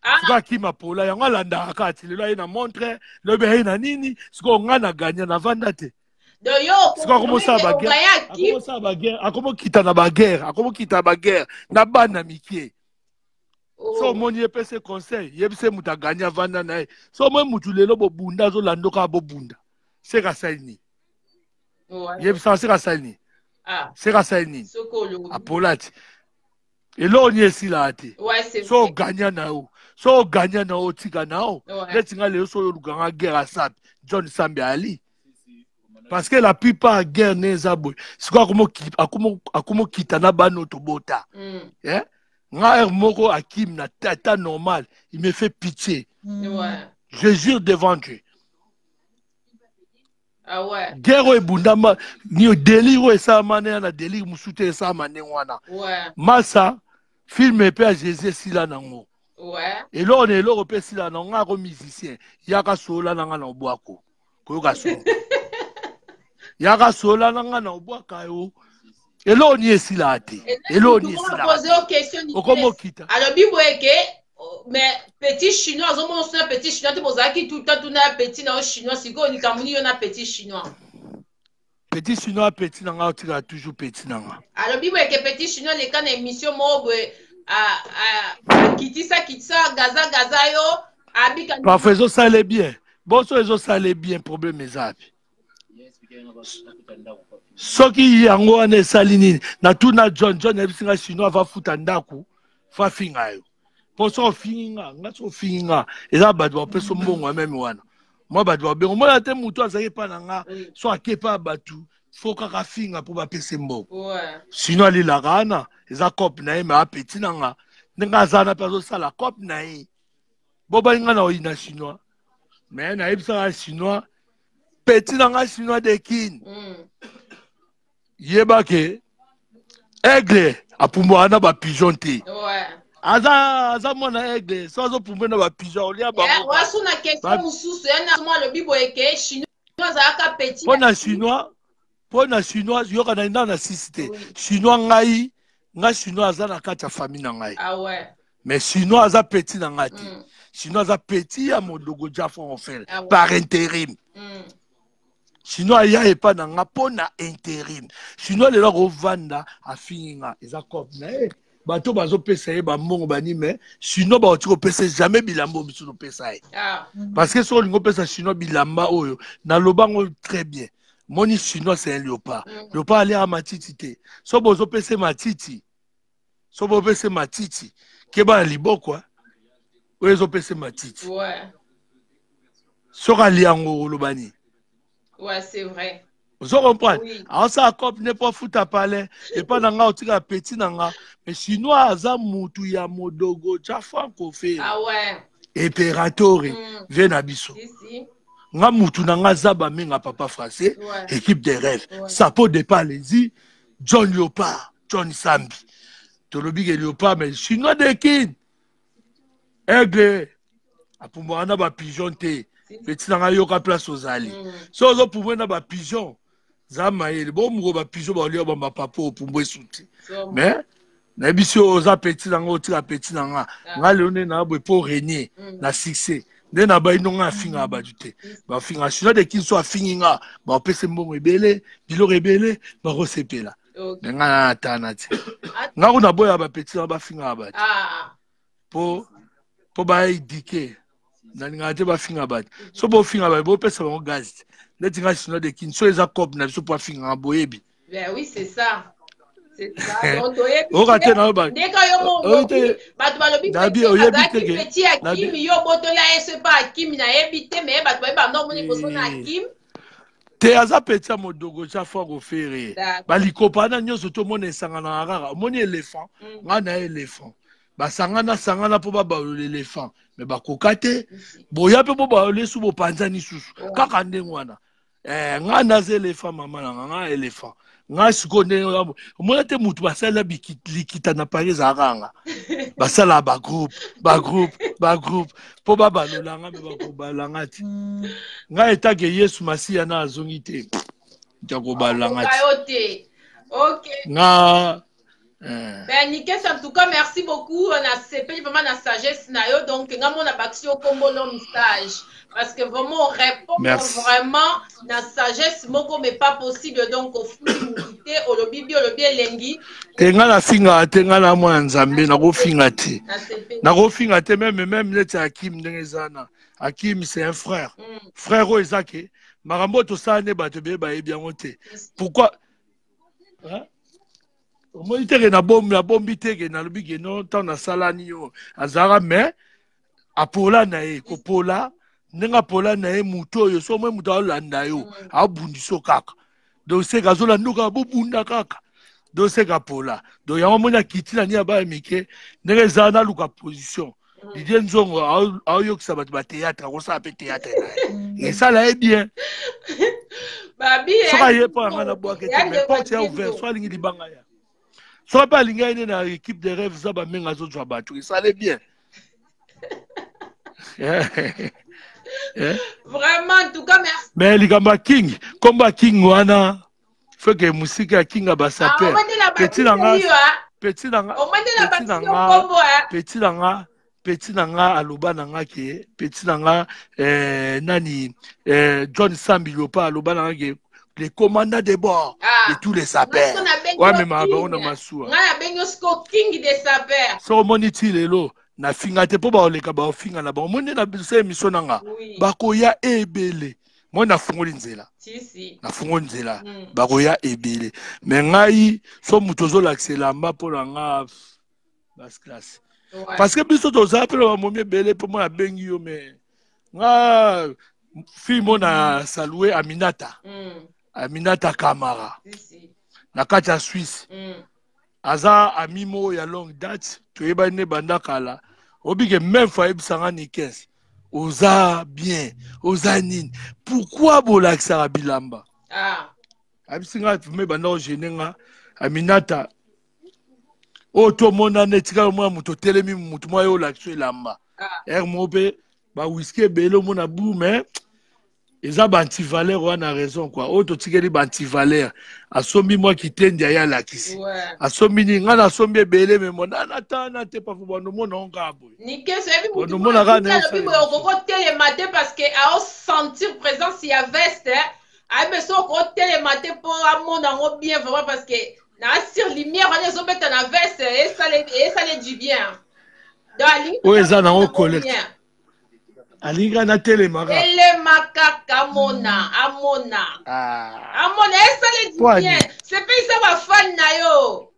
Ah. Sikoyo akimi apola yango alandaka kaka ti lelo aye na montre lobi aye na nini sikoyo nga na gagna navanda te. Donc yo Sikoyo akomosala okonfirme ke baguerre ogaya akim akomosala baguerre akomokita na baguerre akomokita na baguerre na bana mike. So oh. omoni ye pese conseil yebise moto aganye avanda na ye so omoni motu lelo bobunda azolanda kaka bobunda seka asali nini? Ouais. Yebisaka seka asali nini? Ah. Seka asali nini? Soki olobi. Apola ti eloko nini esilaka te. Ouais, c'est So vrai. oganya na yo so oganya na yo otika na yo Ouais. neti nga lelo so oyo olukanga guerre asapi John Sambi ali parce que la plupart guerre ne eza boye sikoyo akomokita na bana oyo tobota. Eh? Nga heure moko akim na tata normal il me fait pitié. Ouais. Je jure devant Dieu. Ah ouais. Guerre oyo ebundama ni délire oyo esalama na ya na délire mosusu te esalama ndenge wana. Ouais. Masa film epe ya Jésus esila nango. Ouais. Eloko na eloko mpe esila nango nga ako musicien yaka solola na nga na obwako koyoka solo yaka solola na nga na obwaka yo eloko ni esilaka te eloko ni esilaka pose yo question Nicolas. okomokita Alobi boye ke oh, mais petit chinois azomona so na petit chinois te bozalaki tout le temps tuna ya petit na yo chinois sikoyo likambo nini yo na petit chinois. Petit chinois petit na nga otikala toujours petit na nga. Alobi boye ke petit chinois leka na émission moko boye akitisa kitisa gaza gaza yo abika. Parfois ezosala bien bonso ezosala bien problème eza api soki yango wana esali nini natuna John John ayebisi nga chinois ava futa ndako fo afinga yo mpo so ofingi nga nga so ofingi nga eza bato bapesa mbongo ya meme wana mwa bato babengo omona te motu azalaki epa na nga so ake epa ya bato fo kaka afinga mpo bapesa mbongo. Ouais. Sino alelaka wana eza cope na ye me apeti na nga ndenge aza wana mpe azosala cope na ye bobali nga na oyina chinois me nayebisaka chinois petit na nga chinois de kin yeba ke aigle apumbwaka na bapigeon te. Ouais. Aza aza mwana aigle so azopumbwe na bapigeon olia bango. Wasu na question mosusu ya na mwa alobi boye ke chinois azalaka petit. Mpo na chinois mpo na chinois yoka na nda na sisi te chinois ngai nga chinois aza na kati ya famille na ngai. Ah ouais. Mais chinois aza petit na ngai te chinois aza petit ya modogo Jaffa Ofel Ah ouais. par intérim. Chinois aya epa na nga mpo na intérim chinois lelo akovanda afingi nga eza cope na ye bato bazopesa ye bambongo bani mais chinois bauti kopesa ye jamais bilamba oyo biso topesa ye. Ah. Parce que soki olingi opesa chinois bilamba oyo nalobango très bien moni chinois c'est un léopard. Léopard aliaka matiti te so bozopesa ye matiti so bopesa ye matiti keba na liboko eh, oyo ezopesa ye matiti Ouais. soki alia yango oloba nini. Ouais, c'est vrai. Ozo comprendre? Oui. Aosala cope ne mpo afuta palais epa na nga otika petit na nga mais chinois aza mutu ya modogo ja franco fe Ah ouais. imperatore vie na biso Si, si. nga mutu na nga aza bamenga papa français. Ouais. Équipe des rêves. Ouais. Sapo de palezi John Léopard John Sambi tolobi ke léopard mais chinois de kin aigle. Apumbwaka na ba pigeon te. Petit na nga yoka place ozali. So ozo pumbwe na ba pigeon, za mayele. Bo moko ba pigeon ba olia ba mapapo opumbwe suti. Mais nayebisi yo oza petit na nga otika petit na nga. Ah. Nga lelo nde na boye po régner na succès. Nde na bayi no nga afingaka bato te. Bafinga sinon de kinso afingi nga, bapesi mbongo ebele, biloko ebele, bakosepela. Me nga na atana te. Nga kuna boya ba petit na bafingaka bato. Ah. Po po ba éduquer. Nalingaka te bafinga bato. So bofinga bato, bopesa bango gaz te. Neti nga sinon de kinso eza cope na biso po afingaka boyebi. Ben oui, c'est ça. C'est ça. Donc, oyoka te na ba ndeka yo mo bato balobi nabi oyebi te ke petit Akim yo botola ye c'est pas Akim nayebi te mais bato bayebi bando omoni liboso na Akim te aza petit ya modogo ja fo akofere balikopa wana nyonso tomona esanganaka kaka omoni elephant mm. ngai na elephant basangana sangana mpo babalola elephant me bakoka te boya mpe bobalola esu bopanzani susu kaka ndenge wana Eh, nga naza elephant mama na nga nga elephant nga sikoyo ndenge omona te motu basalela likita na paris ezalaka nga basalaka bagroupe bagroupe bagroupe mpo babalola nga me bakobalola nga te nga etake yesu masiya na azongi te akobalola nga te nga Eh. Ben Nikes en tout cas merci beaucoup na sepeli vraiment na sagesse na yo donc nga mona bakisi yo kombo l'homme sage parce que vraiment répondre merci. vraiment na sagesse moko mais pas possible donc ofuli mutu te olobi bi olobi elengi te nga nafingaka te nga na mwana nzambe nakofinga te nakofinga te meme meme neti akim ndenge eza na akim c'est un frère mm. frère oyo eza ke makambo oyo tosala nde bato ebele bayebi yango te pourquoi Hein? omoni teke nabombi teke nalobi ke no ntango nasalani yo azalaka mais apola na ye kopola ndenge apola na ye moto oyo so omoi moto aolanda yo mm. abundisa yo kaka donc seke azolanda yo kaka bobunda kaka donc seke apola donc yango omoni akiti na nini ya baya mike ndenge ezala naluka position mm. Didier Nzongo aoyokisa bato ba théâtre akosala mpe théâtre na ye esala ye bien soki aye mpo yanga nabwake te mais porte ya ouvert so alingi libanga ya soki mpe alingi aye nde na équipe de rêve za bamenga azozwa bato esale bien Vraiment, en tout cas, merci. Mais likambo ya King, kombo ya King wana, faut que musika ya King ya ba sapeur. Ah, petit na nga, petit na nga, petit na nga, petit na nga, petit na nga aloba na nga ke petit na nga eh, nani eh, John Sambi Lopa aloba na nga ke le commandant de bord ah, de tous les sapeurs wamemaka bango na masuwa ngai nabengi yo siko king des sapeurs soki omoni ti lelo nafinga te mpo bakoleka bakofinga na bango omoni nde na biso emission na nga bakoya ebele moi nafungoli nzela nafungoli nzela mm. bakoya ebele me ngai so moto ozolakisa elamba mpo na nga basse classe parce que biso tozala mpe na bamomi ebele mpo moi abengi yo me nga fille mo na salue aminata mm. aminata kamara si, si. na kati ya suisse mm. aza ami moko ya longue date toyebani nde banda kala obike meme fois ayebisa nga nikes oza bien oza nini pourquoi bolakisaka bilamba ah. ayebisi nga me banda ogene nga aminata oyo tomonana etikala omona moto otelemi moto mwa yo olakisa elamba ah. ere moko mpe bawiski ebele omona bu mais eza ba antivaleur wana raison quoi oyo totikeli ba antivaleur asombi mwa kitendi aye alakisi ouais. asombi nini ngai nasombi ebele me monana tana te pafu bando omona ngo kaka boye nikeso yebi mutualobi boye okoki otelema te parce que aosentir présence ya veste ayebi so okotelema te mpo amona yango bien vraiment parce que na sur lumière wana ezobeta na veste esale du bien donc oyo eza nango collecte alingi kaka natelema kaka telema kaka amona amona ah. amona esali bien sepelisa bafani na yo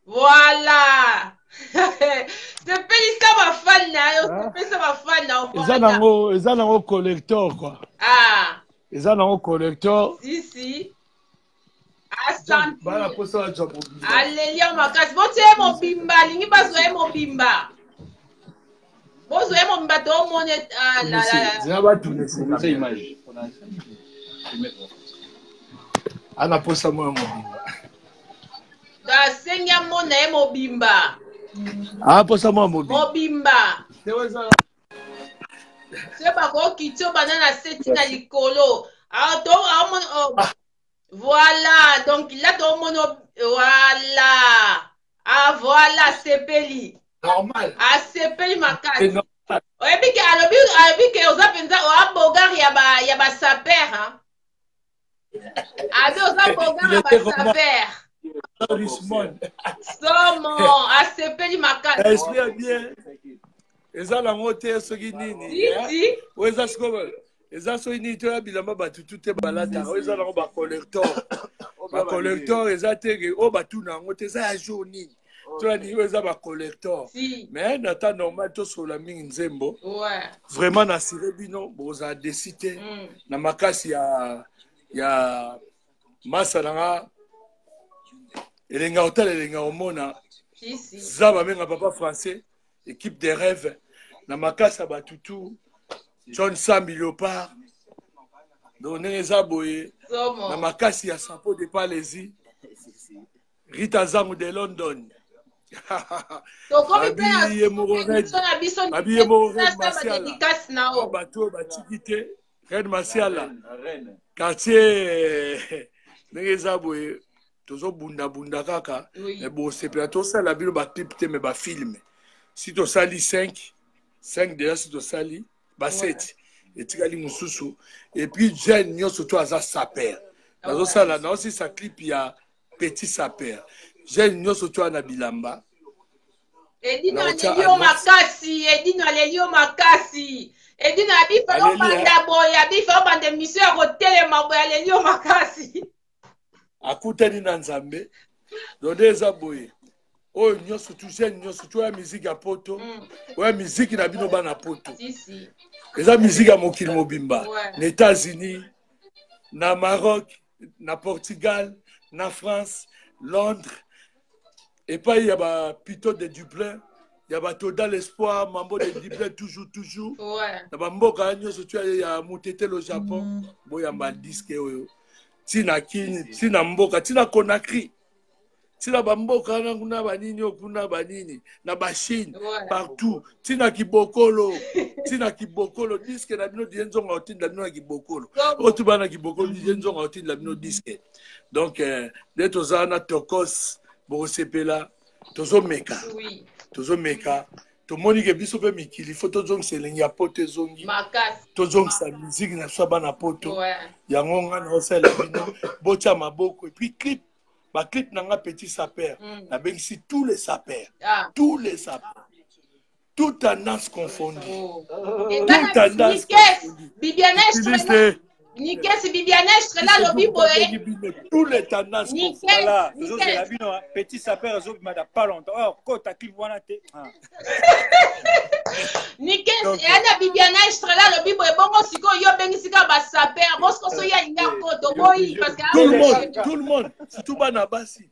voilà sepelisa bafani na yo ah. sepelisa bafani na yo eza nango eza nango collector quoi ah. eza nango collector si si aleli yango makasi botia ye mobimba alingi bazwa ye mobimba bozwa ye mobimba toomona ah, ana posa mwa mobimba asengi amona ye mobimba aposa mwa mobimba mobimba Soki bakokiti yo banda na se ti na likolo. Ah, to aomona oh. Ah. Voilà, donc là toomona voilà. Ah voilà, sepeli. Normal. Asepeli makasi. Oyebi ke alobi alobi ke oza mpenza oa bogar ya ba ya ba saper hein. Abi oza bogar ya ba saper. Richmond. Somo, asepeli makasi. Esprit ya bien. Eza nango te soki nini. Oyo eza sikoyo eza soki nini toya bilamba bato tu te balataka oyo eza nango bacollector bacollector eza te ke oyo batuna yango te eza ya jour nini toya nini oyo eza bacollector mais na temps normal tosolola mingi nzembo vraiment na asire bino bozala desi te mm. na makasi ya ya masa na nga elenga kotala elenga komona za babenga papa français équipe des rêves na makasi ya bato tout john sambi léopard donc ndenge eza boye na makasi ya sampo de palesi rita zangu de london tokomi mpe ye moko babi ye moko red masiala bato oyo batiki te red masiala quartier ndenge eza boye tozobundabunda kaka me bosepela tosala bino baclip te me bafilme si tosali 5 5 deja si tosali ba 7 etikali mosusu epuis jeune nyonso to aza saper nazosala naosisa clip ya petit saper jeune nyonso to ana bilamba Edino aleli yo makasi Edino aleli yo makasi Edino abifa obanda boye abifa obanda emission ya kotelema boye aleli yo makasi akutani na nzambe donc nde eza boye oyo nyonso tu jeune nyonso tu oya miziki ya poto mm. oya miziki na bino bana poto si, si. eza miziki ya mokili mobimba ouais. na états-unis na maroc na portugal na france londres epai ya bapito de dublin ya bato dans l'espoir mambo de dublin toujours toujours ouais. na bamboka nyonso tu ya motetelo japon mm. boyamba diske oyo ntina kini ntina mboka ntina conakry ntina bamboka wana kuna banini oyo kuna banini na bachine ouais. partout ntina kibokolo ntina kibokolo diske na bino die nzonga otinda bino na kibokolo oyo tuba na kibokolo die nzonga otinda bino diske donc eh, nde toza na tokos bokosepela tozomeka oui. tozomeka tomoni ke biso mpe mikili fo tozongisa elengi ya poto ezongi tozongisa miziki na biso ya bana poto ouais. yango ngai naosalela bino botya maboko epuis clip baclip na nga petit saper mm. nabengisi tous les sapeurs ah. tous les sapeurs tout tendance confondue oh. tout tendance confondue Bibiane Nikes Bibiane Estrella alobi boye tous les tendances voilà tozozela bino petit sapeur ezobima da pas longtemps or kota clip wana te ah. Nikes eya na Bibiane Estrella alobi boye bongo sikoyo yo obengisi kaka basaper bosiko soki alingi akota oboyi parce que tout le monde tout le monde surtout bana basi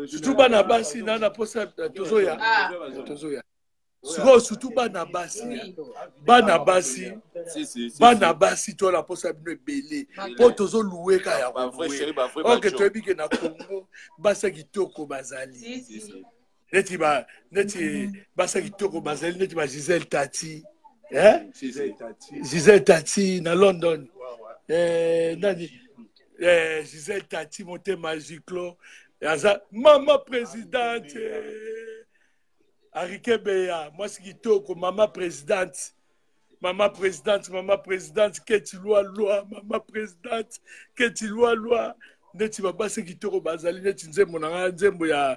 surtout bana basi na na posa tozoya ah. tozoya sikoyo surtout bana basi bana basi bana basi to na mposa bino ebele mpo tozoluweka ya oke toyebi ke na congo basi ya kitoko bazali neti ba neti basi ya kitoko bazali neti ba gisele tati eh? gisele tati na london eh, nani eh, gisele tati motema giclo aza mama présidente Arike Beya, mwasi kitoko, mama presidente. Mama presidente, mama presidente, keti loi loi, mama presidente, keti loi loi. Neti babasi kitoko bazali neti nzembo na nga nzembo ya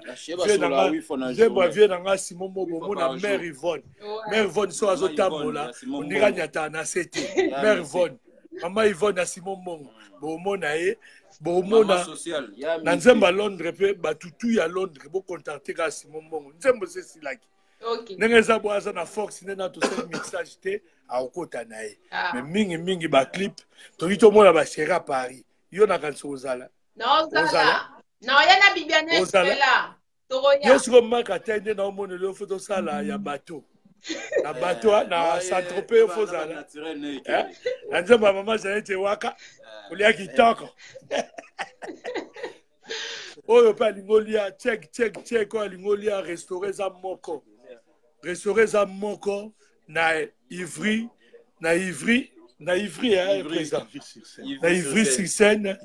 nzembo ya vie na nga Simon Mobo mona mère Yvonne. Mère Yvonne so azotambola ondira nyata na se te. Mère Yvonne, mama Yvonne ya Simon Mbongo, bomona ye bomona na nzembo ya londres mpe bato tu ya londres bocontacte kaka simon mbongo nzembo esi esilaki ndenge eza boye aza na force nde na tosali mixage te akokota na ye ah. mais mingi mingi baclip toki tomona bachéri ya paris yo nakanisi ozala ozala naoya na bibianezala yo siko maka te nde naomonela yo fo tosala ya bato na bato eh, na saint-tropez yo fo ozala eh, na nzembo ya mama janete waka eh, olia kitoko oyo mpe alingi olia chek chek chek oyo alingi olia restaurant eza moko restaurant eza moko na ivry Na Ivry, na Ivry, hein, président. Na Ivry sur Seine,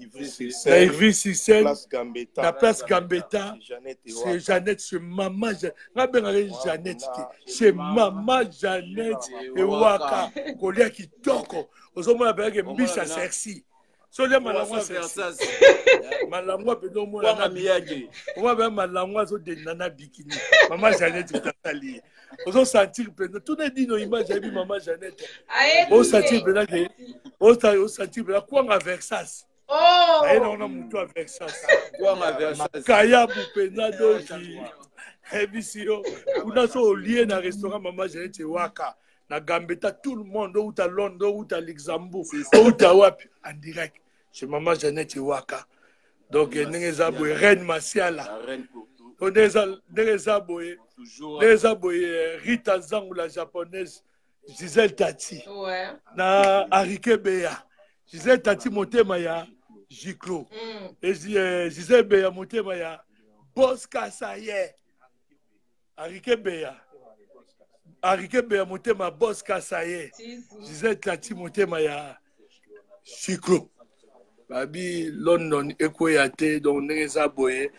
na Ivry sur Seine, na place Gambetta, c'est Jeannette, c'est maman Jeannette. Nga bengaka ye Jeannette te, c'est maman Jeannette Ewaka, kolia kitoko. Ozomona bayaki mbisa sersi. Solia malangwa sersi. Malangwa mpenza omona na bikini. Omona mpenza malangwa azodenda na bikini. Mama Jeannette otasali ye. Ozosentir mpenza, tuna edino image ayebi mama Jeannette. Osentir mpenza ke, osentir mpenza kwanga Versace. Oh! Aye na wana motu ya Versace. Makayabu mpenza doki. Ayebisi yo, kuna so olie na restaurant mama Jeannette ewaka. Na Gambetta, tout le monde, outa Londres, outa Luxembourg, outa wapi, en direct. Chez maman Jeannette Ewaka. Donc, ndenge eza boye, Reine Masiala. Ndenge eza boye, ndenge eza boye, Rita Zangu la japonaise, Gisèle Tati. Ouais. Na Arike Beya. Gisèle Tati motema ya Giclo. Et Gisèle Beya motema ya Bosca Saye. Arike Beya. Arike Beya motema ya Bosca Saye. Gisèle Tati motema ya Giclo. Babi London ekweya te, donc ndenge eza boye.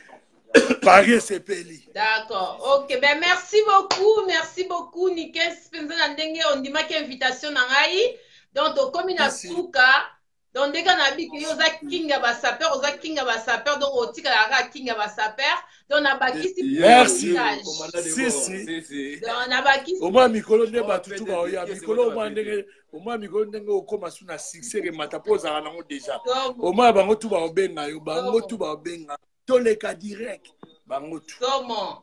Paris esepeli. D'accord. OK, ben merci beaucoup, merci beaucoup Nikes penza na ndenge ondimaki invitation na ngai. Donc tokomi na suka. Donc ndenge na biki yo oza king ya ba sapeur, oza king ya ba sapeur, donc otikala kaka king ya ba sapeur. Donc na bakisi Merci. Si si. Donc na bakisi Omwa mikolo nde bato tu baoya mikolo omwa ndenge omwa mikolo ndenge okoma su na succès remata mpo ozalaka nango déjà. Omwa bango tu baobenga yo, bango tu baobenga. Toleka direct bango tu. Comment?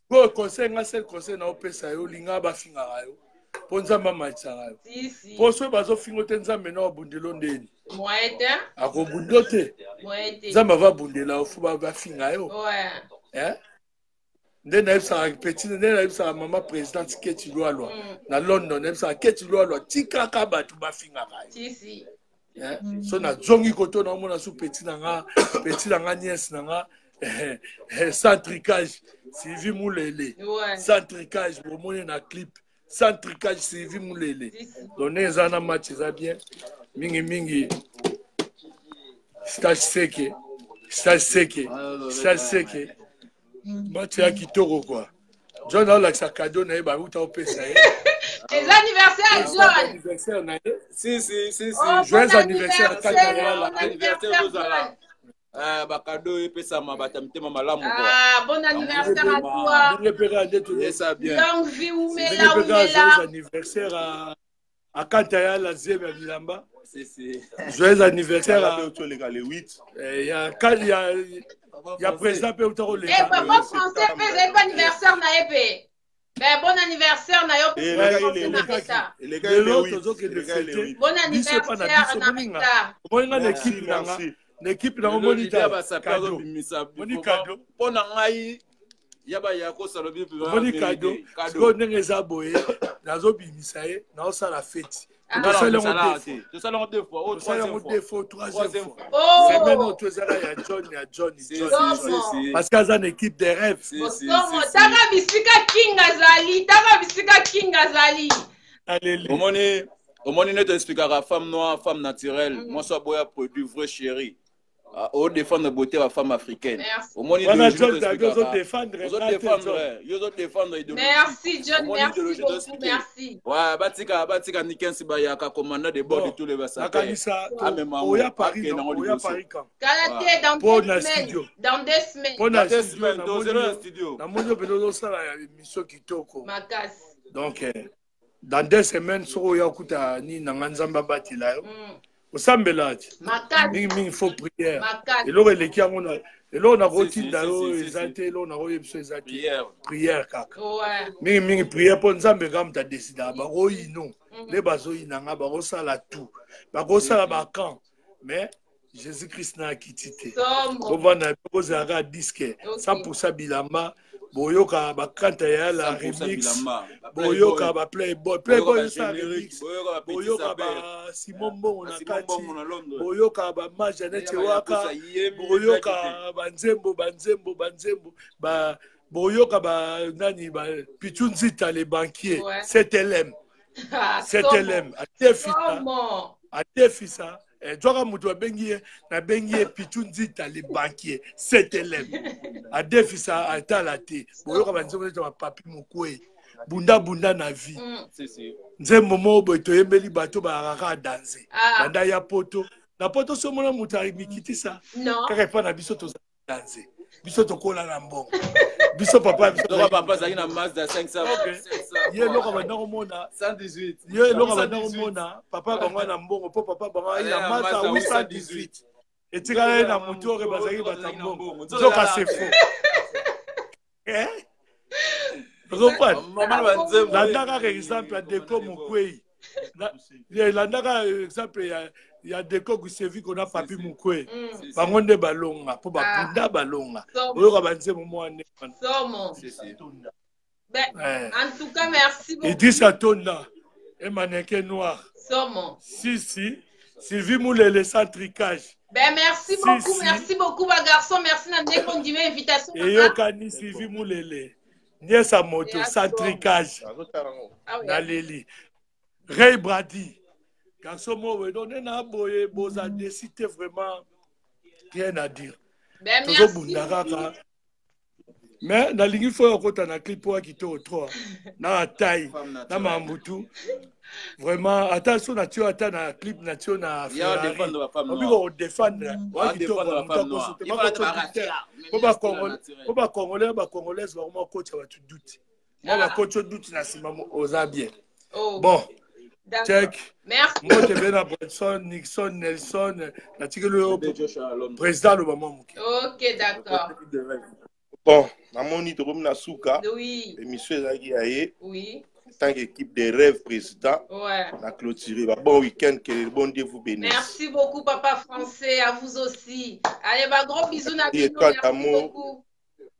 Po conseil nga seul conseil na opesa yo linga bafingaka yo mpo Nzambe amatisaka yo. Si si. Mpo soki bazofinga te Nzambe na abundelo ndeni. Moyen te. Akobundelo te. Moyen te. Nzambe ava bundela yo fo bafinga yo. Ouais. Eh? Nde nayebisaka petit nde nayebisaka mama présidente Keti Lwalwa na London nayebisaka Keti Lwalwa tikaka bato bafingaka yo. Si si. Eh? So nazongi koto naomona su petit na nga petit na nga nièce na nga sans tricage Sylvie Moulele. Ouais. Sans tricage bomoni na clip sans tricage Sylvie Moulele. Si si. Donc ndenge eza na match eza bien mingi mingi stage seke stage seke stage seke match ya kitoko quoi. John aolakisa cadeau na ye bauta opesa ye. Eza anniversaire John. Anniversaire na ye. Si si si si. Oh, Joyeux bon anniversaire anniversaire, Kaka bon Anniversaire anniversaire tozala. John. Bakado epesama bato ya mitema malamu quoi. Ah, bon anniversaire à toi. Ndenge mpe kaka nde tozo- Esa bien. Longue vie, ndenge Oumela, mpe kaka joyeux Oumela. anniversaire à Kanta ya la zeme ya bilamba. Si si. Joyeux anniversaire à toleka le 8. Eh, ya ya ya président mpe uta Eh, koleka. papa français, mpe ezali pa anniversaire na ye mpe. Ben, bon anniversaire na yo. Elekaki Français le na 8. Rita. Elekaki le Lelo 8. tozokende Elekaki le fete. 8. Bon Biso epa na anniversaire biso na moninga. Rita. Omoni nga na Merci, équipe na nga. merci. Na équipe na nga Lelo omoni leader ta basape cadeau. azobimisa Omoni cadeau. mpo na ngai ya baya kosala bi Omoni cadeau. Sikoyo ndenge eza boye nazobimisa ye naosala feti. Tosali yango deux fois. tosala yango deux fois Tosali yango troisième deux fois, troisième Troisième fois. Oh! Semaine oyo tozala ya John ya John Si, John. si, si, si. Parce que aza na équipe des rêves. Si, si, si, Bosomo, si. taka bisika king azali, taka bisika king azali. Aleli. omoni omoni nde toexplikaka femme noire femme naturelle mwasi aboya produit vrai chéri odéfendre beauté ya bafemme africaine. Merci. Omoni Wana idéologie John Dabi ozodéfendre nga te, ozodéfendre yo ozodéfendre idéologie. Merci John, Omoni merci idéologie beaucoup, toexplike. merci. Ouais, batika batika Nikensi bayaka commandant de bord de tous les basapeurs. Nakanisa Amema yango, oya Paris akende non, yango oya liboso. Paris quand? Kala te dans Po deux na semaines. studio. Dans deux semaines. Mpo na Dans deux studio, semaines, namoni tozela na yo- studio. namoni yo mpenza ozosala ya émission kitoko. Makasi. Donc dans deux semaines soki oya okuta nini na nga Nzambe abatela yo. Osambela ti. Makasi. Mingi mingi faut prière. Makasi. Eloko eleki yango na eloko nakotinda Si, si, yo si, si, eza si. te, eloko nakoyebisa eza te. Prière. Prière kaka. Ouais. Mingi mingi prière mpo Nzambe kaka moto adesidaka bakoyino nde bazoyina nga bakosala tout bakosala bacamp mais Jésus Christ na akiti te. Somo. Kovanda kozalaka disque Ok. 100% bilamba boyoka bakanta ya la 100% remix bilamba. Ba boyoka Playboy. ba Playboy Playboy Boyoka ba osala générique, remix boyoka ba Petit boyoka Saper. ba Simon Mbongo Ba na Simon kati Mbongo na Londres. boyoka ba Ma Jeannette Ya ba Waka Yakuza yembi boyoka banzembo banzembo banzembo ba boyoka ba nani ba Pichu Nzita les banquiers Ouais. 7LM Ah, 7lm adefisa adefisa eh, zwaka moto babengi ye nabengi ye pichu nzita le banquier 7lm adefisa atala te boyoka banzembo neti bapapi mokwei bunda bunda na vie mm. nzembo moko boye toyembeli bato bayaka kaka danze ah. banda ya poto na poto so omona moto amikitisa kaka epai na biso toza danze biso tokola na mbongo biso papa biso papa azalaki na Mazda 500 ye eloko banda komona 118 ye eloko banda komona papa bango na mbongo mpo papa bango ayi na Mazda 818 etikala ye na motu oyo bazalaki bato ya mbongo nzoka c'est faux eh? ozoprendre landa kaka exemple ya deko mokwei landaka exemple ya ya deko guseviko na papi mokwei mm. bango nde balonga mpo babunda ah. balonga oyoka banzembo mwa nde wana Ben, eh. En tout cas, merci beaucoup. Idrissa Tonda et mannequin noir. Somo. Si, si. Sylvie Moulele sans tricage. Ben, merci si, beaucoup, si. merci beaucoup, ba garçon. Merci na ndenge ondimi invitation. Eyokani Sylvie Moulele. Niesa moto sans tricage. Ah, oui. Naleli. Ray Brady. Garçon moko donc nde na boye boza desi te vraiment rien à dire. Ben, Tozobunda kaka. Mais nalingi fo okota na clip oyo kitoko trop na taille na mambutu vraiment ata so na tio ata na clip na tio na Ferrari obiko kodefendre oya kitoko moto akoso te po bacongolais bacongolaise bakoma kokotisa bato doute mwa bakoti yo doute na nsima oza bien oh. bon check mbote be na Bredson Nixon Nelson natikeli oyo président aloba mwa moke ok d'accord bon namoni tokomi na suka oui. émission ezalaki ya ye oui. tant qu'équipe des rêves président ouais. na clôturé ba bon week-end que le bon Dieu vous bénisse merci beaucoup papa français à vous aussi allez ba gros bisous na bino merci beaucoup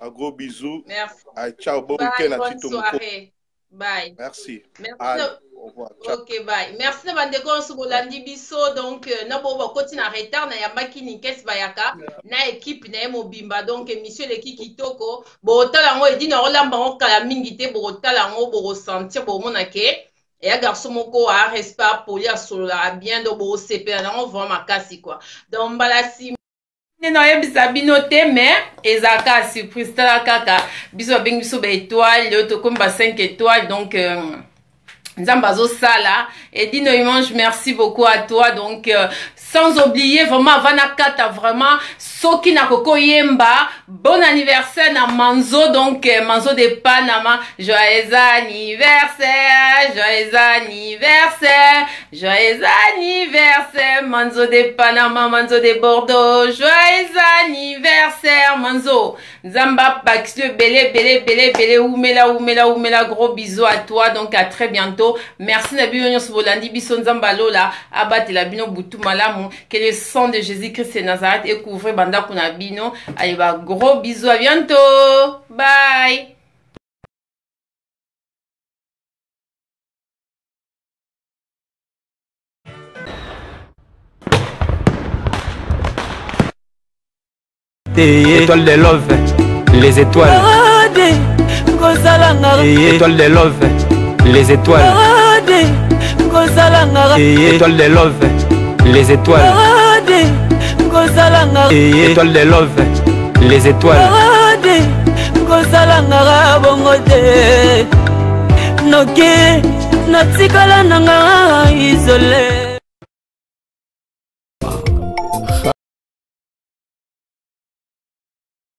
un gros bisou merci Allez, ciao bon week-end à Tito soirée Bye. Merci. Merci. Allez, au revoir. Ciao. Ok, bye. Merci na bandeko nyonso bolandi biso. Donc, euh, na bo bakoti na retard na yambaki Nikes Bayaka na équipe na ye mobimba. Donc, émission eleki kitoko. Botala yango edi na olamba yango kala mingi te, botala yango bokosentir bomona ke eya garçon moko a respect poli asololaka bien donc bokosepela nango vraiment makasi quoi. Donc mbala nsima nde nayebisa bino te mais ezalaka surprise tala kaka biso babengi biso ba étoile lelo tokomi ba 5 étoile donc euh, nzambe azosala edino imange merci beaucoup à toi donc euh, sans oublier vraiment avant nakata vraiment soki nakoki oyemba bon anniversaire na manzo donc euh, manzo de panama joyeux anniversaire joyeux anniversaire Joyeux anniversaire, Manzo de Panama, Manzo de Bordeaux. Joyeux anniversaire, Manzo. Nzamba Paxle, belé, belé, belé, belé, oumela, oumela, oumela. Gros bisous à toi. Donc, à très bientôt. Merci, Nabi Nyonso Bolandi, biso Nzamba Lola. Abate la bino butu malamu. Que le sang de Jésus-Christ de Nazareth ait couvert banda kuna bino. Allez, bah, gros bisous. À bientôt. Bye. Étoile de love, les étoiles. Étoile de love, les étoiles. Étoile de love, les étoiles. Étoile de love, les étoiles. kosalangaka bongo te noki natikala nanga isole.